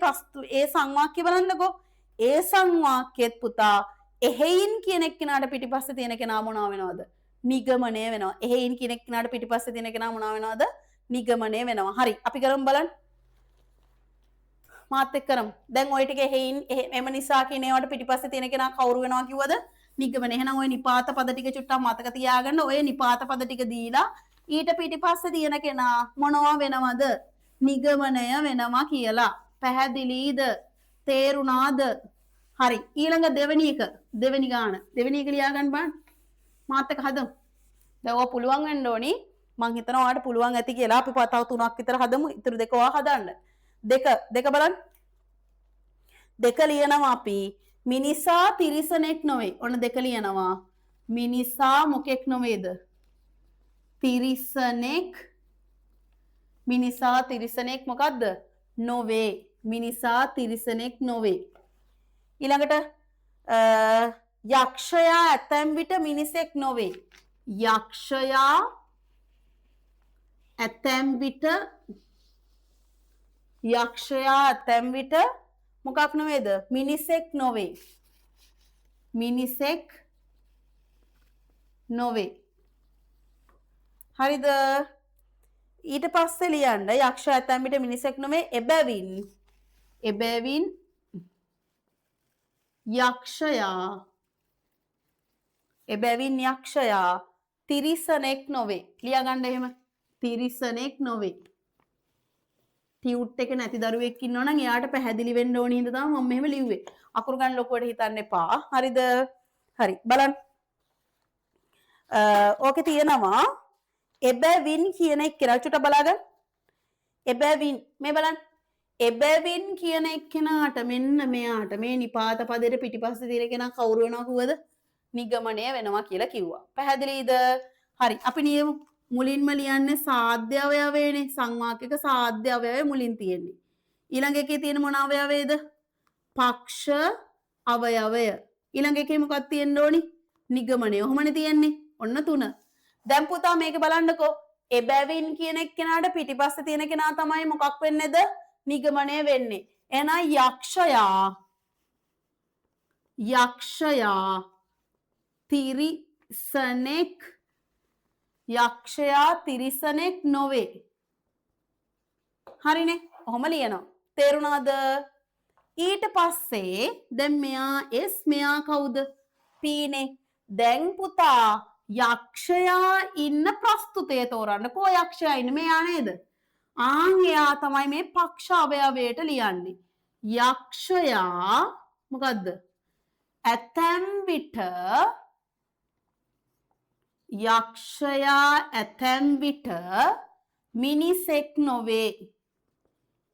ඒ සංවාක්‍ය බලන්නකෝ. ඒ සංවාක්‍යෙත් පුතා එහෙයින් කියන එක්කෙනාට පිටිපස්සේ තියෙන කෙනා මොනවා වෙනවද? නිගමනය වෙනවා. එහෙයින් කියන එක්කෙනාට පිටිපස්සේ තියෙන කෙනා මොනවා වෙනවද? නිගමනය වෙනවා. හරි. අපි කරමු බලන්න. මාත් එක්ක කරමු. දැන් ඔය ටික එහෙයින් එම නිසා කියන ඒවාට පිටිපස්සේ තියෙන කෙනා කවුරු වෙනවා කිව්වද? නිගමනය. එහෙනම් ඔය නිපාත පද ටික චුට්ටක් මතක තියාගන්න. ඔය නිපාත පද ටික දීලා ඊට පිටිපස්සේ තියෙන කෙනා මොනවා වෙනවද? නිගමනය වෙනවා කියලා. පැහැදිලිද? තේරුණාද? හරි. ඊළඟ දෙවෙනි එක, දෙවෙනි ගාන. දෙවෙනි එක ලියා ගන්න බලන්න. මාත් එක්ක හදමු. දැන් ඔයා පුළුවන් වෙන්න ඕනි. මං හිතනවා ඔයාලට පුළුවන් ඇති කියලා. අපි තව තුනක් විතර හදමු. ඉතුරු දෙක ඔයා හදන්න. දෙක බලන්න. දෙක ලියනවා අපි. මිනිසා තිරිසනෙක් නොවේ. ඔන්න දෙක ලියනවා. මිනිසා මොකෙක් නොවේද? තිරිසනෙක්. මිනිසා තිරිසනෙක් මොකද්ද? නොවේ. මිනිසා තිරිසනෙක් නොවේ. ඊළඟට යක්ෂයා ඇතැම් විට මිනිසෙක් නොවේ. යක්ෂයා ඇතැම් විට, යක්ෂයා ඇතැම් විට මොකක් නොවේද? මිනිසෙක් නොවේ. මිනිසෙක් නොවේ. හරිද? ඊට පස්සේ ලියන්න යක්ෂයා ඇතැම් විට මිනිසෙක් නොවේ එබැවින් එබැවින් යක්ෂයා එබැවින් යක්ෂයා තිරිසනෙක් නොවේ. ලියාගන්න එහෙම. තිරිසනෙක් නොවේ. ටියුට් එක නැති දරුවෙක් ඉන්නවා නම් එයාට පැහැදිලි වෙන්න ඕන හින්දා තමයි මම මෙහෙම ලිව්වේ. අකුරු ගන්න ලොකුවට හිතන්න එපා. හරිද? හරි. බලන්න. ඕකේ තියෙනවා එබැවින් කියන එක්කෙනා චුට්ටක් බලාගන්න. එබැවින් මේ බලන්න. එබැවින් කියන එක්කෙනාට මෙන්න මෙයාට මේ නිපාත පදයට පිටිපස්සේ තියෙන කෙනා කවුරු වෙනවා කිව්වද? නිගමනය වෙනවා කියලා කිව්වා. පැහැදිලිද? හරි. අපි නියමු. මුලින්ම ලියන්නේ සාධ්‍ය අවයවයනේ. සංවාක්‍යක සාධ්‍ය අවයවය මුලින් තියෙන්නේ. ඊළඟ එකේ තියෙන මොන අවයවයද? පක්ෂ අවයවය. ඊළඟ එකේ මොකක්ද තියෙන්න ඕනි? නිගමනය. ඔහොමනේ තියෙන්නේ. ඔන්න තුන. දැන් පුතා මේක බලන්නකෝ. එබැවින් කියන එක්කෙනාට පිටිපස්සේ තියෙන කෙනා තමයි මොකක් වෙන්නේද? නිගමනය වෙන්නේ. එහෙනම් යක්ෂයා යක්ෂයා තිරිසනෙක් යක්ෂයා තිරිසනෙක් නොවේ. හරිනේ? ඔහොම ලියනවා. තේරුණාද? ඊට පස්සේ දැන් මෙයා S මෙයා කවුද? P නේ. දැන් පුතා යක්ෂයා ඉන්න ප්‍රස්තුතය තෝරන්න. කෝ යක්ෂයා ඉන්නේ? මෙයා නේද? ආන් එයා තමයි මේ පක්ෂ අවයවයට ලියන්නේ. යක්ෂයා මොකද්ද? ඇතැම් විට යක්ෂයා ඇතැම් විට මිනිසෙක් නොවේ.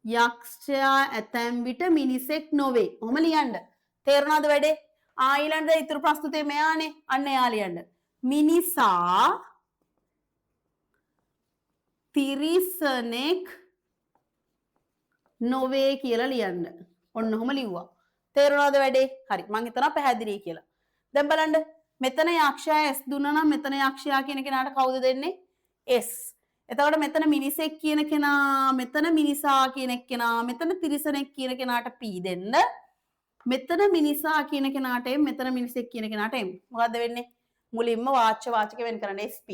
යක්ෂයා ඇතැම් විට මිනිසෙක් නොවේ. ඔහොම ලියන්න. තේරුණාද වැඩේ? ආ ඊළඟ ඉතුරු ප්‍රස්තුතේ මෙයානේ. අන්න එයා ලියන්න. මිනිසා තිරිසනෙක් නොවේ කියලා ලියන්න. ඔන්න ඔහොම ලිව්වා. තේරුණාද වැඩේ? හරි. මං හිතනවා පැහැදිලි කියලා. දැන් බලන්න. මෙතන යක්ෂයා S දුන්නා නම් මෙතන යක්ෂයා කියන කෙනාට කවුද දෙන්නේ? S. එතකොට මෙතන මිනිසෙක් කියන කෙනා, මෙතන මිනිසා කියන එක්කෙනා, මෙතන තිරිසනෙක් කියන කෙනාට P දෙන්න. මෙතන මිනිසා කියන කෙනාට M, මෙතන මිනිසෙක් කියන කෙනාට M. මොකද්ද වෙන්නේ? මුලින්ම වාච්‍ය වාචක වෙන් කරන්න SP.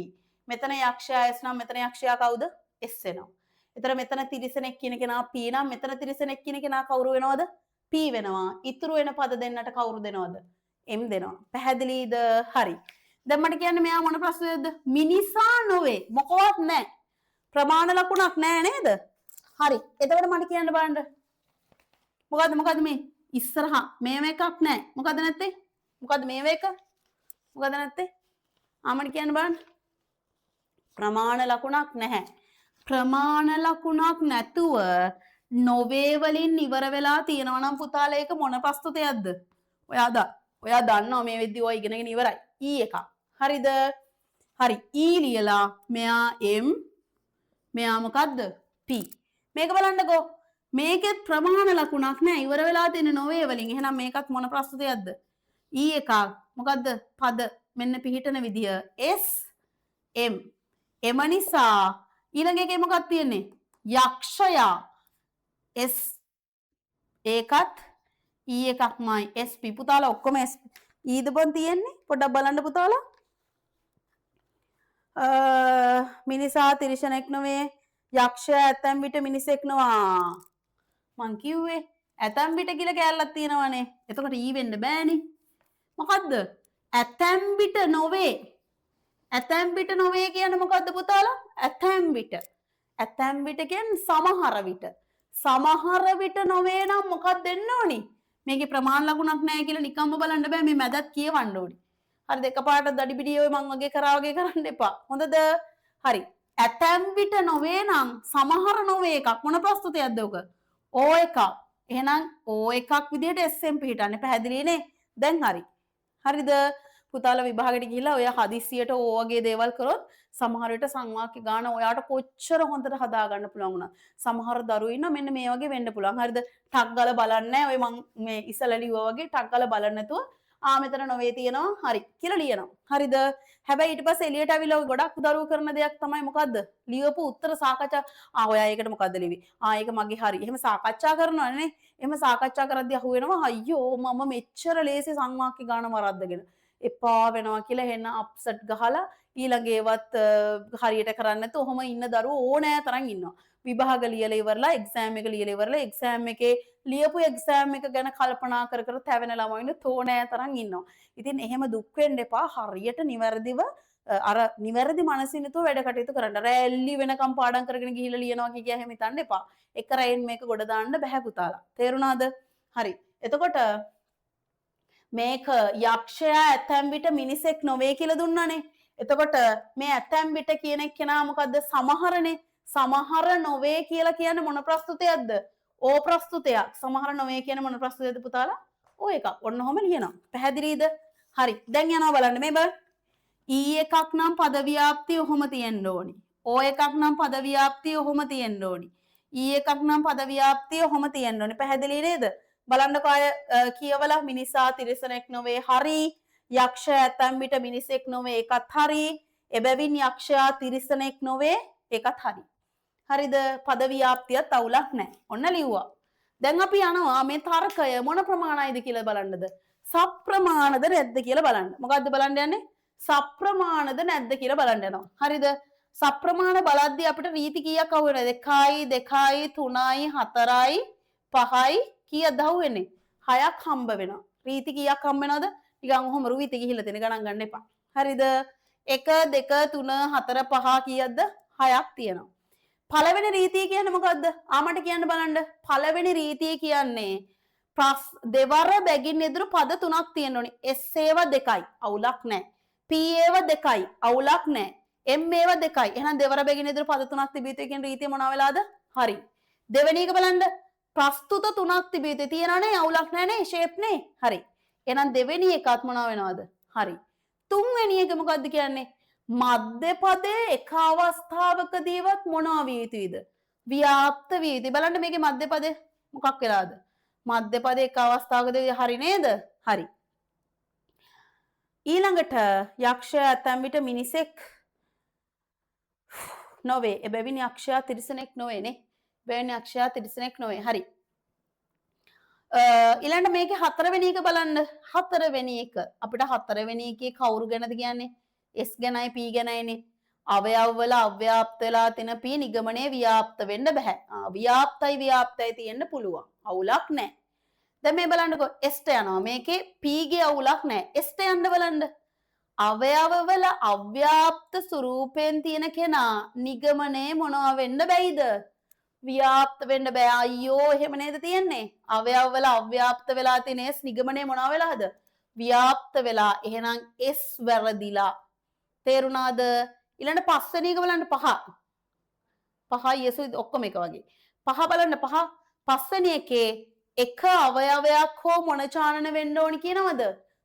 මෙතන යක්ෂයා S නම් මෙතන යක්ෂයා කවුද? S වෙනවා. එතන මෙතන තිරිසනෙක් කියන කෙනා P නම් මෙතන තිරිසනෙක් කියන කෙනා කවුරු වෙනවද? P වෙනවා. ඉතුරු වෙන පද දෙන්නට කවුරු දෙනවද? M දෙනවා. පැහැදිලිද? හරි. දැන් මට කියන්න මෙයා මොන ප්‍රශ්නයක්ද? මිනිසා නොවේ. මොකවත් නැහැ. ප්‍රමාණ ලකුණක් නැහැ නේද? හරි. එතකොට මට කියන්න බලන්න. මොකද්ද මොකද්ද මේ? ඉස්සරහා මේව එකක් නැහැ. මොකද්ද නැත්තේ? මොකද්ද මේව එක? මොකද්ද නැත්තේ? ආ මට කියන්න බලන්න. ප්‍රමාණ ලකුණක් නැහැ. ප්‍රමාණ ලකුණක් නැතුව නොවේ වලින් ඉවර වෙලා තියෙනවා නම් පුතාලා ඒක මොන ප්‍රස්තුතයක්ද? ඔයා දන්නවා මේ වෙද්දි ඔයා ඉගෙනගෙන ඉවරයි. E එකක්. හරිද? හරි. E ලියලා මෙයා M මෙයා මොකද්ද? P. මේක බලන්නකෝ. මේකෙත් ප්‍රමාණ ලකුණක් නෑ. ඉවර වෙලා තියෙන නොවේ වලින්. එහෙනම් මේකත් මොන ප්‍රස්තුතයක්ද? E එකක්. මොකද්ද? පද මෙන්න පිහිටන විදිය S M. එම නිසා ඊළඟ එකේ මොකක්ද තියෙන්නේ? යක්ෂයා S ඒකත් E එකක්මයි. S P පුතාලා ඔක්කොම S E ද බං තියෙන්නේ? පොඩ්ඩක් බලන්න පුතාලා. මිනිසා තිරිසනෙක් නොවේ. යක්ෂයා ඇතැම් විට මිනිසෙක් නොවා. මං කිව්වේ ඇතැම් විට කියලා කෑල්ලක් තියෙනවනේ. එතකොට E වෙන්න බෑනේ. මොකද්ද? ඇතැම් විට නොවේ. ඇතැම් විට නොවේ කියන්නේ මොකද්ද පුතාලා? ඇතැම් විට. ඇතැම් විට කියන්නේ සමහර විට. සමහර විට නොවේ නම් මොකක්ද දෙන්න ඕනි? මේකේ ප්‍රමාණ ලකුණක් නැහැ කියලා නිකම්ම බලන්න බෑ. මේ මැදත් කියවන්න ඕනි. හරිද? එකපාරට දඩිබිඩිය ඔය මං වගේ කරා වගේ කරන්න එපා. හොඳද? හරි. ඇතැම් විට නොවේ නම් සමහර නොවේ එකක් මොන ප්‍රස්තුතයක්ද ඔක? ඕ එකක්. එහෙනම් ඕ එකක් විදිහට SM පිහිටන්නේ. පැහැදිලි නේ? දැන් හරි. හරිද? පුතාලා විභාගෙට ගිහිල්ලා ඔය හදිස්සියට ඕ වගේ දේවල් කරොත් සමහර විට සංවාක්‍ය ගාන ඔයාට කොච්චර හොඳට හදාගන්න පුළුවන් වුණා. සමහර දරුවෝ ඉන්නවා මෙන්න මේ වගේ වෙන්න පුළුවන්. හරිද? ටක් ගාලා බලන්නේ ඔය මං මේ ඉස්සලා ලිව්වා වගේ ටක් ගාලා බලන්නේ නැතුව ආ මෙතන නොවේ තියෙනවා හරි කියලා ලියනවා. හරිද? හැබැයි ඊට පස්සේ එළියට ආවිලා ඔය ගොඩක් දරුවෝ කරන දෙයක් තමයි මොකද්ද? ලියපු උත්තර සාකච්ඡා ආ ඔයා ඒකට මොකද්ද ලිව්වේ? ආ ඒක මගේ හරි. එහෙම සාකච්ඡා කරනවනේ. එහෙම සාකච්ඡා කරද්දී අහු වෙනවා අයියෝ මම මෙච්චර ලේසි සංවාක්‍ය ගාන වරද්දගෙන. එපා වෙනවා කියලා එහෙන අප්සෙට් ගහලා ඊළඟ ඒවත් හරියට කරන්නේ නැතුව ඔහොම ඉන්න දරුවෝ ඕනෑ තරම් ඉන්නවා. විභාග ලියලා ඉවරලා එක්සෑම් එක ලියලා ඉවරලා එක්සෑම් එකේ ලියපු එක්සෑම් එක ගැන කල්පනා කර කර තැවෙන ළමයින්ට ඕනෑ තරම් ඉන්නවා. ඉතින් එහෙම දුක් වෙන්න එපා. හරියට නිවැරදිව අර නිවැරදි මනසින් යුතුව වැඩ කටයුතු කරන්න. රැල්ලි වෙනකම් පාඩම් කරගෙන ගිහිල්ලා ලියනවා කිය කිය එහෙම හිතන්න එපා. එක රැයෙන් මේක ගොඩ දාන්න බැහැ පුතාලා. තේරුණාද? හරි. එතකොට මේක යක්ෂයා ඇතැම් විට මිනිසෙක් නොවේ කියලා දුන්නානේ. එතකොට මේ ඇතැම් විට කියන එක්කෙනා මොකද්ද? සමහරනේ. සමහර නොවේ කියලා කියන්නේ මොන ප්‍රස්තුතයක්ද? ඕ ප්‍රස්තුතයක්. සමහර නොවේ කියන්නේ මොන ප්‍රස්තුතයක්ද පුතාලා? ඕ එකක්. ඔන්න ඔහොම ලියනවා. පැහැදිලිද? හරි. දැන් යනවා බලන්න මේ බලන්න. ඊ එකක් නම් පද ව්‍යාප්තිය ඔහොම තියෙන්න ඕනි. ඕ එකක් නම් පද ව්‍යාප්තිය ඔහොම තියෙන්න ඕනි. ඊ එකක් නම් පද ව්‍යාප්තිය ඔහොම තියෙන්න ඕනි. පැහැදිලි නේද? බලන්නකෝ අය කියවලා මිනිසා තිරිසනෙක් නොවේ හරි. යක්ෂයා ඇතැම් විට මිනිසෙක් නොවේ ඒකත් හරි. එබැවින් යක්ෂයා තිරිසනෙක් නොවේ ඒකත් හරි. හරිද? පද ව්‍යාප්තියත් අවුලක් නැහැ. ඔන්න ලිව්වා. දැන් අපි යනවා මේ තර්කය මොන ප්‍රමාණයිද කියලා බලන්නද? සප්‍රමාණද නැද්ද කියලා බලන්න. මොකද්ද බලන්න යන්නේ? සප්‍රමාණද නැද්ද කියලා බලන්න යනවා. හරිද? සප්‍රමාණ බලද්දී අපිට රීති කීයක් අහු වෙනවද? 1යි 2යි 3යි 4යි 5යි කීයක්ද අහු වෙන්නේ? 6ක් හම්බ වෙනවා. රීති කීයක් හම්බ වෙනවද? නිකන් ඔහොම රුවිත ගිහිල්ලා තියෙන ගණන් ගන්න එපා. හරිද? 1 2 3 4 5 කීයක්ද? 6ක් තියෙනවා. පළවෙනි රීතිය කියන්නේ මොකද්ද? ආ මට කියන්න බලන්න. පළවෙනි රීතිය කියන්නේ දෙවර බැගින් එදුරු පද තුනක් තියෙන්න ඕනි. S ඒවා දෙකයි. අවුලක් නැහැ. P ඒවා දෙකයි. අවුලක් නැහැ. M ඒවා දෙකයි. එහෙනම් දෙවර බැගින් එදුරු පද තුනක් තිබිය යුතුයි කියන රීතිය මොනවා වෙලාද? හරි. දෙවෙනි එක බලන්න. ප්‍රස්තුත තුනක් තිබිය යුතුයි. තියෙනව නේ? අවුලක් නැහැ නේ? ෂේප් නේ? හරි. එහෙනම් දෙවෙනි එකත් මොනවා වෙනවද? හරි. තුන්වෙනි එක මොකද්ද කියන්නේ? මධ්‍ය පදයේ එක අවස්ථාවකදීවත් මොනවා විය යුතුයිද? ව්‍යාප්ත විය යුතුයි. බලන්න මේකේ මධ්‍ය පදේ මොකක් වෙලාද? මධ්‍ය පදයේ එක අවස්ථාවකදී හරි නේද? හරි. ඊළඟට යක්ෂයා ඇතැම් විට මිනිසෙක් නොවේ. එබැවින් යක්ෂයා තිරිසනෙක් නොවේ නේ. එබැවින් යක්ෂයා තිරිසනෙක් නොවේ. හරි. ඊළඟට මේකේ හතරවෙනි එක බලන්න. හතරවෙනි එක. අපිට හතරවෙනි එකේ කවුරු ගැනද කියන්නේ? S ගැනයි P ගැනයිනේ. අවයව වල අව්‍යාප්ත වෙලා තියෙන P නිගමනයේ ව්‍යාප්ත වෙන්න බෑ. ව්‍යාප්තයි ව්‍යාප්තයි තියෙන්න පුළුවන්. අවුලක් නෑ. දැන් මේ බලන්නකෝ S ට යනවා. මේකේ P ගේ අවුලක් නෑ. S ට යන්න බලන්න. අවයව වල අව්‍යාප්ත ස්වරූපයෙන් තියෙන කෙනා නිගමනයේ මොනවා වෙන්න බැයිද? ව්‍යාප්ත වෙන්න බෑ. අයියෝ එහෙම නේද තියෙන්නේ? අවයව වල අව්‍යාප්ත වෙලා තියෙන S නිගමනයේ මොනවා වෙලාද? ව්‍යාප්ත වෙලා. එහෙනම් S වැරදිලා. තේරුණාද? ඊළඟ පස්වෙනි එක බලන්න. පහ. පහයි S ඔක්කොම එක වගේ. පහ බලන්න. පහ. පස්වෙනි එකේ එක අවයවයක් හෝ මොන චානන වෙන්න ඕනි කියනවද?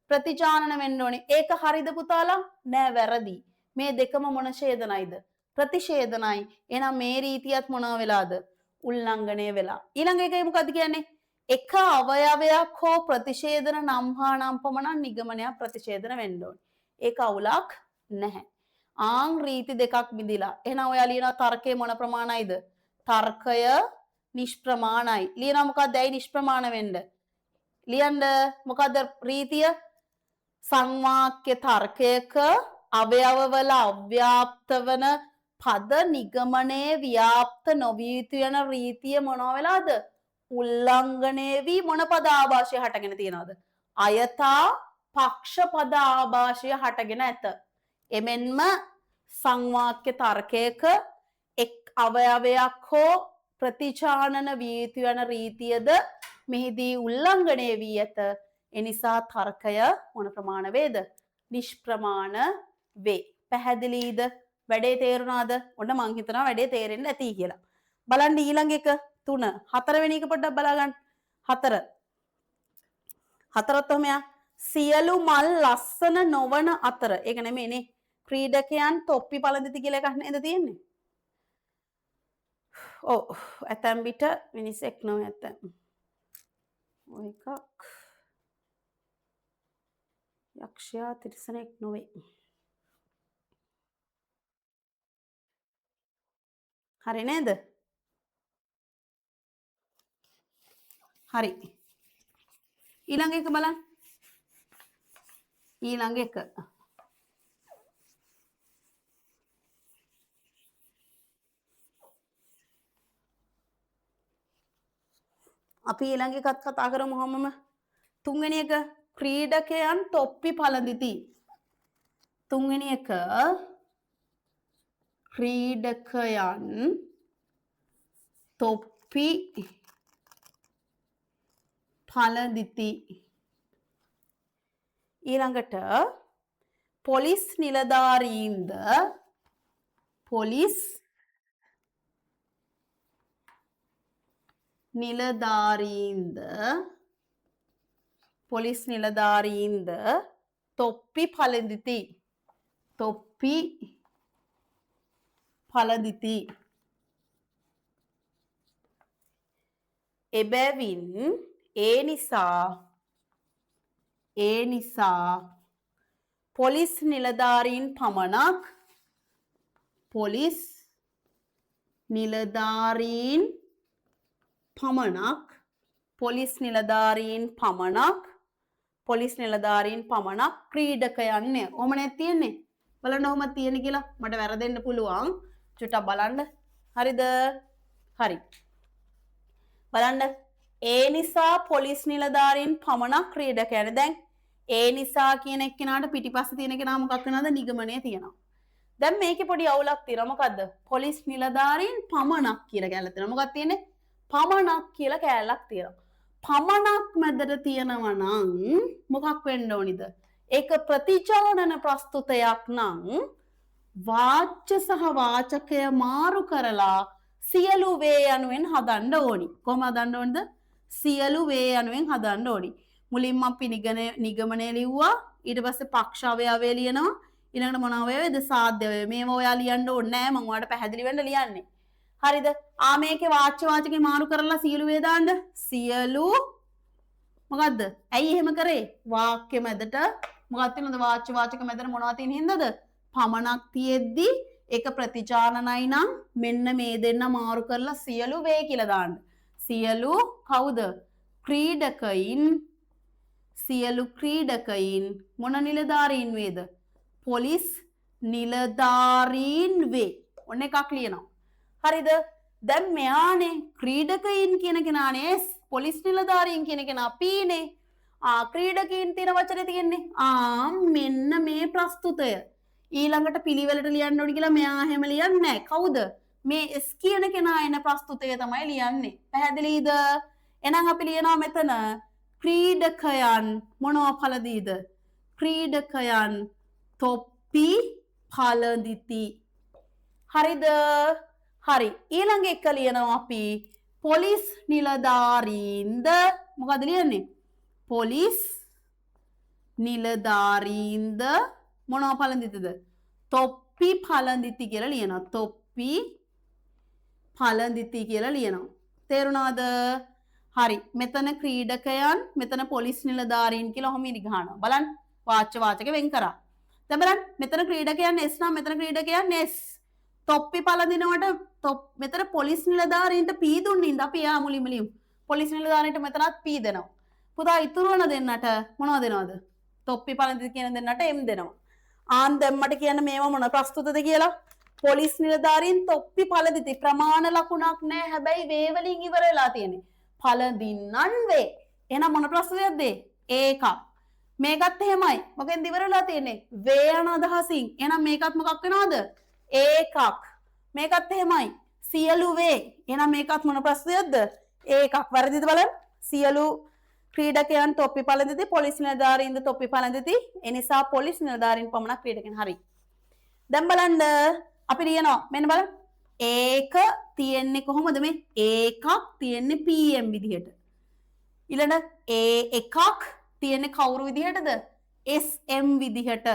ප්‍රතිචානන වෙන්න ඕනි. ඒක හරිද පුතාලා? නෑ වැරදි. මේ දෙකම මොන ඡේදනයිද? ප්‍රතිෂේධනයි. එහෙනම් මේ රීතියත් මොනවා වෙලාද? උල්ලංඝනය වෙලා. ඊළඟ එකයි මොකද්ද කියන්නේ? එක අවයවයක් හෝ ප්‍රතිෂේධන නම් හා නම් පමණක් නිගමනයක් ප්‍රතිෂේධන වෙන්න ඕනි. ඒක අවුලක් නැහැ. ආන් රීති දෙකක් බිඳිලා. එහෙනම් ඔයා ලියනවා තර්කය මොන ප්‍රමාණයිද? තර්කය නිෂ්ප්‍රමාණයි. ලියනවා මොකද්ද? ඇයි නිෂ්ප්‍රමාණ වෙන්න? ලියන්න මොකද්ද රීතිය? සංවාක්‍ය තර්කයක අවයවවල අව්‍යාප්ත වන පද නිගමනයේ ව්‍යාප්ත නොවිය යුතු යන රීතිය මොනවා වෙලාද? උල්ලංඝනය වී මොන පද ආభాෂය හටගෙන තියනවද? අයථා පක්ෂ පද ආభాෂය හටගෙන ඇත. එමෙන්ම සංවාක්‍ය තර්කයක එක් අවයවයක් හෝ ප්‍රතිචානන විය යුතු යන රීතියද මෙහිදී උල්ලංඝනය වී ඇත. එනිසා තර්කය මොන ප්‍රමාණ වේද? නිෂ්ප්‍රමාණ වේ. පැහැදිලිද? වැඩේ තේරුණාද? ඔන්න මං හිතනවා වැඩේ තේරෙන්න ඇති කියලා. බලන්න ඊළඟ එක 3. හතරවෙනි එක පොඩ්ඩක් බලා ගන්න. 4. හතරත් ඔහම යා. සියලු මල් ලස්සන නොවන අතර. ඒක නෙමෙයි නේ. ක්‍රීඩකයන් තොප්පි පළඳිති කියලා එකක් නේද තියෙන්නේ? ඔව්. ඇතැම් විට මිනිසෙක් නොවේ ඇතැම්. ඔය එකක්. යක්ෂයා තිරිසනෙක් නොවේ. හරි නේද? හරි. ඊළඟ එක බලන්න. ඊළඟ එක. අපි ඊළඟ එකත් කතා කරමු හැමම. තුන්වෙනි එක ක්‍රීඩකයන් තොප්පි පළඳිති. තුන්වෙනි එක ක්‍රීඩකයන් තොප්පි පළඳිති. ඊළඟට පොලිස් නිලධාරීන්ද පොලිස් නිලධාරීන්ද පොලිස් නිලධාරීන්ද තොප්පි පළඳිති. තොප්පි පළඳිති. එබැවින් ඒ නිසා ඒ නිසා පොලිස් නිලධාරීන් පමණක් පොලිස් නිලධාරීන් පමණක් පොලිස් නිලධාරීන් පමණක් පොලිස් නිලධාරීන් පමණක් ක්‍රීඩකයන්ය. ඔහොම නේද තියෙන්නේ? බලන්න ඔහොම තියෙන්නේ කියලා. මට වැරදෙන්න පුළුවන්. චුට්ටක් බලන්න. හරිද? හරි. බලන්න. ඒ නිසා පොලිස් නිලධාරීන් පමණක් ක්‍රීඩකයන්. දැන් ඒ නිසා කියන එක්කෙනාට පිටිපස්සේ තියෙන කෙනා මොකක් වෙනවද? නිගමනය තියෙනවා. දැන් මේකේ පොඩි අවුලක් තියෙනවා. මොකද්ද? පොලිස් නිලධාරීන් පමණක් කියලා කැලක් තියෙනවා. මොකක්ද තියෙන්නේ? පමණක් කියලා කැලක් තියෙනවා. පමණක් මැදට තියෙනවා නම් මොකක් වෙන්න ඕනිද? ඒක ප්‍රතිචාරණ ප්‍රස්තුතයක් නම් වාච්‍ය සහ වාචකය මාරු කරලා සියලු වේ යනුවෙන් හදන්න ඕනි. කොහොම හදන්න ඕනද? සියලු වේ යනුවෙන් හදන්න ඕනි. මුලින්ම අපි නිගමනය ලිව්වා. ඊට පස්සේ පක්ෂ අවයවය ලියනවා. ඊළඟට මොන අවයවයද? සාධ්‍ය අවයවය. මේවා ඔයා ලියන්න ඕනේ නෑ. මම ඔයාලට පැහැදිලි වෙන්න ලියන්නේ. හරිද? ආ මේකේ වාච්‍ය වාචකේ මාරු කරලා සියලු වේ දාන්න. සියලු මොකද්ද? ඇයි එහෙම කරේ? වාක්‍ය මැදට මොකක්ද තියෙනවද? වාච්‍ය වාචක මැදට මොනවද තියෙන හින්දාද? පමණක් තියෙද්දි ඒක ප්‍රතිචාරණයි නම් මෙන්න මේ දෙන්න මාරු කරලා සියලු වේ කියලා දාන්න. සියලු කවුද? ක්‍රීඩකයින්. සියලු ක්‍රීඩකයින් මොන නිලධාරීන් වේද? පොලිස් නිලධාරීන් වේ. ඔන්න එකක් ලියනවා. හරිද? දැන් මෙයානේ ක්‍රීඩකයින් කියන කෙනානේ S, police නිලධාරීන් කියන කෙනා P නේ. ආ ක්‍රීඩකයින් තියෙන වචනේ තියෙන්නේ. ආ මෙන්න මේ ප්‍රස්තුතය. ඊළඟට පිළිවෙලට ලියන්න ඕනි කියලා මෙයා එහෙම ලියන්නේ නැහැ. කවුද? මේ S කියන කෙනා එන ප්‍රස්තුතය තමයි ලියන්නේ. පැහැදිලිද? එහෙනම් අපි ලියනවා මෙතන ක්‍රීඩකයන් මොනවා පළඳීද? ක්‍රීඩකයන් තොප්පි පළඳිති. හරිද? හරි. ඊළඟ එක ලියනවා අපි පොලිස් නිලධාරීන්ද මොකද ලියන්නේ? පොලිස් නිලධාරීන්ද මොනවා පළඳිතිද? තොප්පි පළඳිති කියලා ලියනවා. තොප්පි පළඳිති කියලා ලියනවා. තේරුණාද? හරි. මෙතන ක්‍රීඩකයන් මෙතන පොලිස් නිලධාරීන් කියලා ඔහොම ඉරි ගහනවා. බලන්න වාච්‍ය වාචක වෙන් කරා. දැන් බලන්න මෙතන ක්‍රීඩකයන් S නම් මෙතන ක්‍රීඩකයන් S. තොප්පි පළඳිනවට මෙතන පොලිස් නිලධාරීන්ට P දුන්නින්ද අපි එයා මුලින්ම ලියමු. පොලිස් නිලධාරීන්ට මෙතනත් P දෙනවා. පුතා ඉතුරු වන දෙන්නට මොනවද දෙනවද? තොප්පි පළඳින කියන දෙන්නට M දෙනවා. ආන් දැන් මට කියන්න මේවා මොන ප්‍රස්තුතද කියලා? පොලිස් නිලධාරීන් තොප්පි පළඳිති. ප්‍රමාණ ලකුණක් නෑ. හැබැයි වේ වලින් ඉවර වෙලා තියෙන්නේ. පළඳින්නන් වේ. එහෙනම් මොන ප්‍රස්තුතයක්ද ඒ? ඒකක්. මේකත් එහෙමයි. මොකෙන්ද ඉවර වෙලා තියෙන්නේ? වේ යන අදහසින්. එහෙනම් මේකත් මොකක් වෙනවද? ඒකක්. මේකත් එහෙමයි. සියලු වේ. එහෙනම් මේකත් මොන ප්‍රස්තුතයක්ද? ඒකක්. වැරදිද බලන්න? සියලු ක්‍රීඩකයන් තොප්පි පළඳිති, පොලිස් නිලධාරීන්ද තොප්පි පළඳිති. ඒ නිසා පොලිස් නිලධාරීන් පමණක් ක්‍රීඩකයන්. හරි. දැන් බලන්න අපි ලියනවා. මෙන්න බලන්න. ඒක තියෙන්නේ කොහොමද මේ? ඒකක් තියෙන්නේ PM විදිහට. ඊළඟ ඒ එකක් තියෙන්නේ කවුරු විදිහටද? SM විදිහට.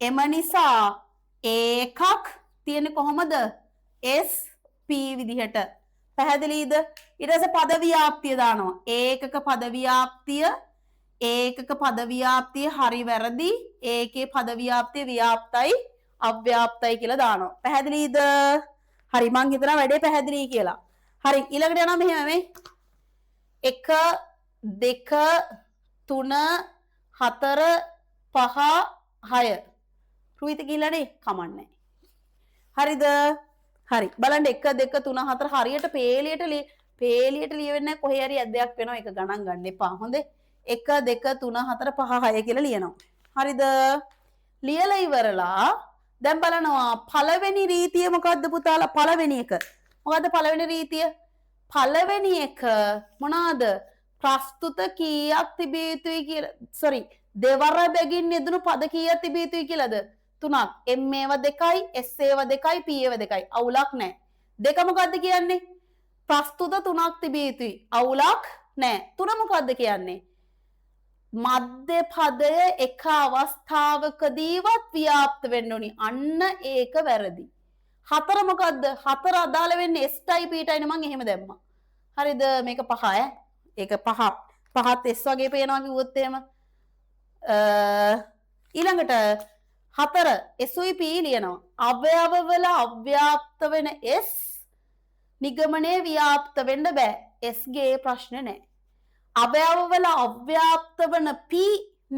එම නිසා ඒකක් තියෙන්නේ කොහොමද? SP විදිහට. පැහැදිලිද? ඊට පස්සේ පද ව්‍යාප්තිය දානවා. ඒකක පද ව්‍යාප්තිය, ඒකක පද ව්‍යාප්තිය හරි වැරදි, ඒකේ පද ව්‍යාප්තිය ව්‍යාප්තයි අව්‍යාප්තයි කියලා දානවා. පැහැදිලිද? හරි මං හිතනවා වැඩේ පැහැදිලි කියලා. හරි ඊළඟට යනවා මෙහෙම මේ 1 2 3 4 5 6. රුවිත ගිහලානේ කමන්නේ. හරිද? හරි. බලන්න 1 2 3 4 හරියට පේලියට ලියවෙන්නේ නැහැ. කොහේ හරි ඇද්දයක් වෙනවා. ඒක ගණන් ගන්න එපා. හොඳේ. 1 2 3 4 5 6 කියලා ලියනවා. හරිද? ලියලා ඉවරලා දැන් බලනවා පළවෙනි රීතිය මොකද්ද පුතාලා? පළවෙනි එක. මොකද්ද පළවෙනි රීතිය? පළවෙනි එක මොනවාද? ප්‍රස්තුත කීයක් තිබිය යුතුයි කියලා. සෝරි, දෙවර බැගින් යෙදුණු පද කීයක් තිබිය යුතුයි කියලාද? 3ක්. M ඒවා 2යි, S ඒවා 2යි, P ඒවා 2යි. අවුලක් නැහැ. දෙක මොකද්ද කියන්නේ? ප්‍රස්තුත 3ක් තිබිය යුතුයි. අවුලක් නැහැ. තුන මොකද්ද කියන්නේ? මධ්‍ය පදය එක අවස්ථාවකදීවත් ව්‍යාප්ත වෙන්න ඕනි. අන්න ඒක වැරදි. හතර මොකද්ද? හතර අදාළ වෙන්නේ S ටයි P ටයි නේ. මං එහෙම දැම්මා. හරිද? මේක පහ ඈ. ඒක පහ. පහත් S වගේ පේනවා කිව්වොත් එහෙම. ඊළඟට හතර S උයි P ලියනවා. අවයවවල අව්‍යාප්ත වෙන S නිගමනයේ ව්‍යාප්ත වෙන්න බෑ. S ගේ ප්‍රශ්නේ නෑ. අවයවවල අව්‍යාප්ත වන P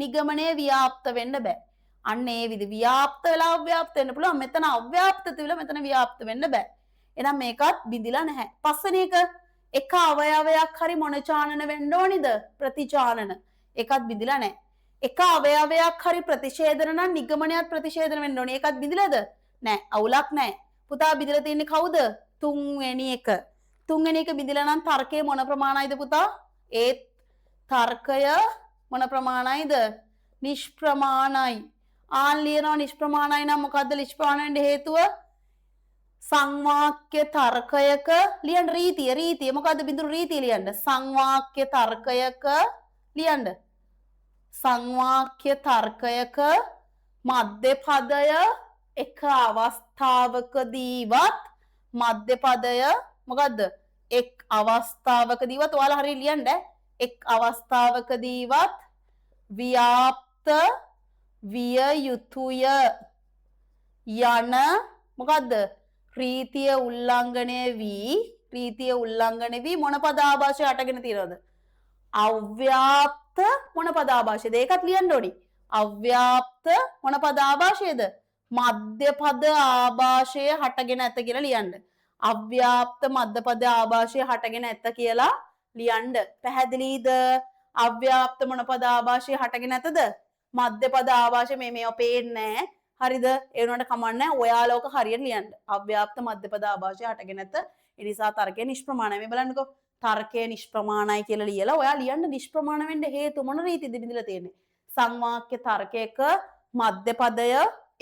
නිගමනයේ ව්‍යාප්ත වෙන්න බෑ. අන්න ඒ විදි ව්‍යාප්ත වෙලා අව්‍යාප්ත වෙන්න පුළුවන්. මෙතන අව්‍යාප්ත තිබිලා මෙතන ව්‍යාප්ත වෙන්න බෑ. එහෙනම් මේකත් බිඳිලා නැහැ. පස්වෙනි එක එක අවයවයක් හරි මොන චානන වෙන්න ඕනිද? ප්‍රතිචානන. ඒකත් බිඳිලා නැහැ. එක අවයවයක් හරි ප්‍රතිෂේධන නම් නිගමනයත් ප්‍රතිෂේධන වෙන්න ඕනි. ඒකත් බිඳිලාද? නෑ. අවුලක් නෑ. පුතා බිඳිලා තියෙන්නේ කවුද? තුන්වෙනි එක. තුන්වෙනි එක බිඳිලා නම් තර්කය මොන ප්‍රමාණයිද පුතා? ඒත් තර්කය මොන ප්‍රමාණයිද? නිෂ්ප්‍රමාණයි. ආන් ලියනවා නිෂ්ප්‍රමාණයි නම් මොකද්ද නිෂ්ප්‍රමාණ වෙන්න හේතුව? සංවාක්‍ය තර්කයක ලියන්න රීතිය. රීතිය මොකද්ද? බිඳුරු රීතිය ලියන්න. සංවාක්‍ය තර්කයක ලියන්න. සංවාක්‍ය තර්කයක මධ්‍ය පදය එක අවස්ථාවකදීවත් මධ්‍ය පදය මොකද්ද? එක් අවස්ථාවකදීවත් ඔයාලා හරිය ලියන්න. එක් අවස්ථාවකදීවත් ව්‍යාප්ත විය යුතුය යන මොකද්ද? රීතිය උල්ලංඝනය වී රීතිය උල්ලංඝනය වී මොන පද ආభాෂය අටගෙන තියෙනවද? අව්‍යාප්ත මොන පද ආభాෂයද? ඒකත් ලියන්න ඕනි. අව්‍යාප්ත මොන පද ආభాෂයද? මධ්‍ය පද ආభాෂය හටගෙන ඇත කියලා ලියන්න. අව්‍යාප්ත මධ්‍ය පද ආభాෂය හටගෙන ඇත කියලා ලියන්න. පැහැදිලිද? අව්‍යාප්ත මොන පද ආభాෂය හටගෙන ඇතද? මධ්‍ය පද ආభాෂය මේ මේවා පේන්නේ නැහැ. හරිද? ඒ වුණාට කමක් නැහැ. ඔයාලා ඔක හරියට ලියන්න. අව්‍යාප්ත මධ්‍ය පද ආభాෂය හටගෙන ඇත. ඒ නිසා තර්කය නිෂ්ප්‍රමාණයි. මේ බලන්නකෝ. තර්කය නිෂ්ප්‍රමාණයි කියලා ලියලා ඔයා ලියන්න නිෂ්ප්‍රමාණ වෙන්න හේතු මොන රීතියද බිඳිලා තියෙන්නේ? සංවාක්‍ය තර්කයක මධ්‍ය පදය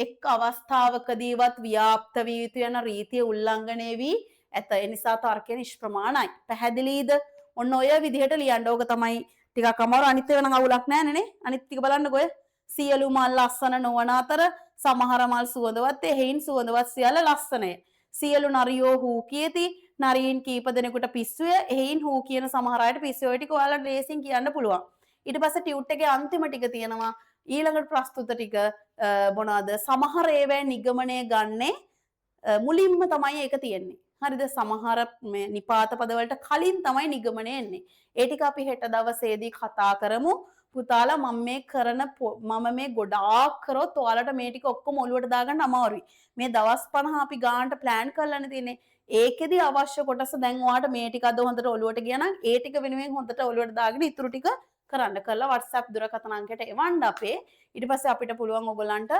එක් අවස්ථාවකදීවත් ව්‍යාප්ත විය යුතු යන රීතිය උල්ලංඝනය වී ඇත. ඒ නිසා තර්කය නිෂ්ප්‍රමාණයි. පැහැදිලිද? ඔන්න ඔය විදිහට ලියන්න. ඕක තමයි ටිකක් අමාරු. අනිත් ඒවා නම් අවුලක් නෑනේ නේ. අනිත් ටික බලන්නකෝ ඔය. සියලු මල් ලස්සන නොවන අතර සමහර මල් සුවඳවත්, එහෙයින් සුවඳවත් සියල්ල ලස්සනය. සියලු නරියෝ හූ කියති. නරීන් කීප දෙනෙකුට පිස්සුය. එහෙයින් හූ කියන සමහර අයට පිස්සුය. ඔය ටික ඔයාලට ලේසියෙන් කියන්න පුළුවන්. ඊට පස්සේ ටියුට් එකේ අන්තිම ටික තියෙනවා. ඊළඟට ප්‍රස්තුත ටික මොනවාද? සමහර ඒවායි නිගමනය ගන්නේ මුලින්ම තමයි ඒක තියෙන්නේ. හරිද? සමහර මේ නිපාත පද වලට කලින් තමයි නිගමනය එන්නේ. ඒ ටික අපි හෙට දවසේදී කතා කරමු. පුතාලා මම මේ කරන මම මේ ගොඩාක් කරොත් ඔයාලට මේ ටික ඔක්කොම ඔලුවට දාගන්න අමාරුයි. මේ දවස් 50 අපි ගානට ප්ලෑන් කරලානේ තියෙන්නේ. ඒකෙදි අවශ්‍ය කොටස දැන් ඔයාලට මේ ටික අද හොඳට ඔලුවට ගියා නම් ඒ ටික වෙනුවෙන් හොඳට ඔලුවට දාගෙන ඉතුරු ටික කරන්න. කරලා WhatsApp දුරකථන අංකයට එවන්න අපේ. ඊට පස්සේ අපිට පුළුවන් ඔයගොල්ලන්ට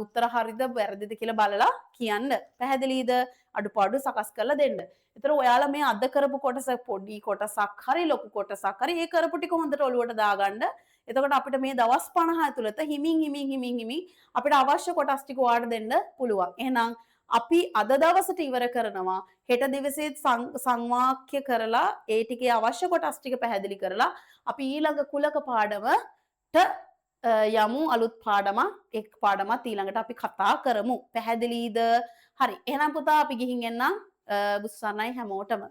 උත්තර හරිද වැරදිද කියලා බලලා කියන්න. පැහැදිලිද? අඩුපාඩු සකස් කරලා දෙන්න. ඒතර ඔයාලා මේ අද කරපු කොටස පොඩි කොටසක් හරි ලොකු කොටසක් හරි ඒ කරපු ටික හොඳට ඔලුවට දාගන්න. එතකොට අපිට මේ දවස් 50 ඇතුළත හිමින් හිමින් හිමින් හිමින් අපිට අවශ්‍ය කොටස් ටික ඔයාලට දෙන්න පුළුවන්. එහෙනම් අපි අද දවසට ඉවර කරනවා. හෙට දිවසේත් සංවාක්‍ය කරලා ඒ ටිකේ අවශ්‍ය කොටස් ටික පැහැදිලි කරලා අපි ඊළඟ කුලක පාඩමට යමු. අලුත් පාඩමක් එක් පාඩමක් ඊළඟට අපි කතා කරමු. පැහැදිලිද? හරි. එහෙනම් පුතා අපි ගිහින් එන්නම්. බුස්සන්නයි හැමෝටම.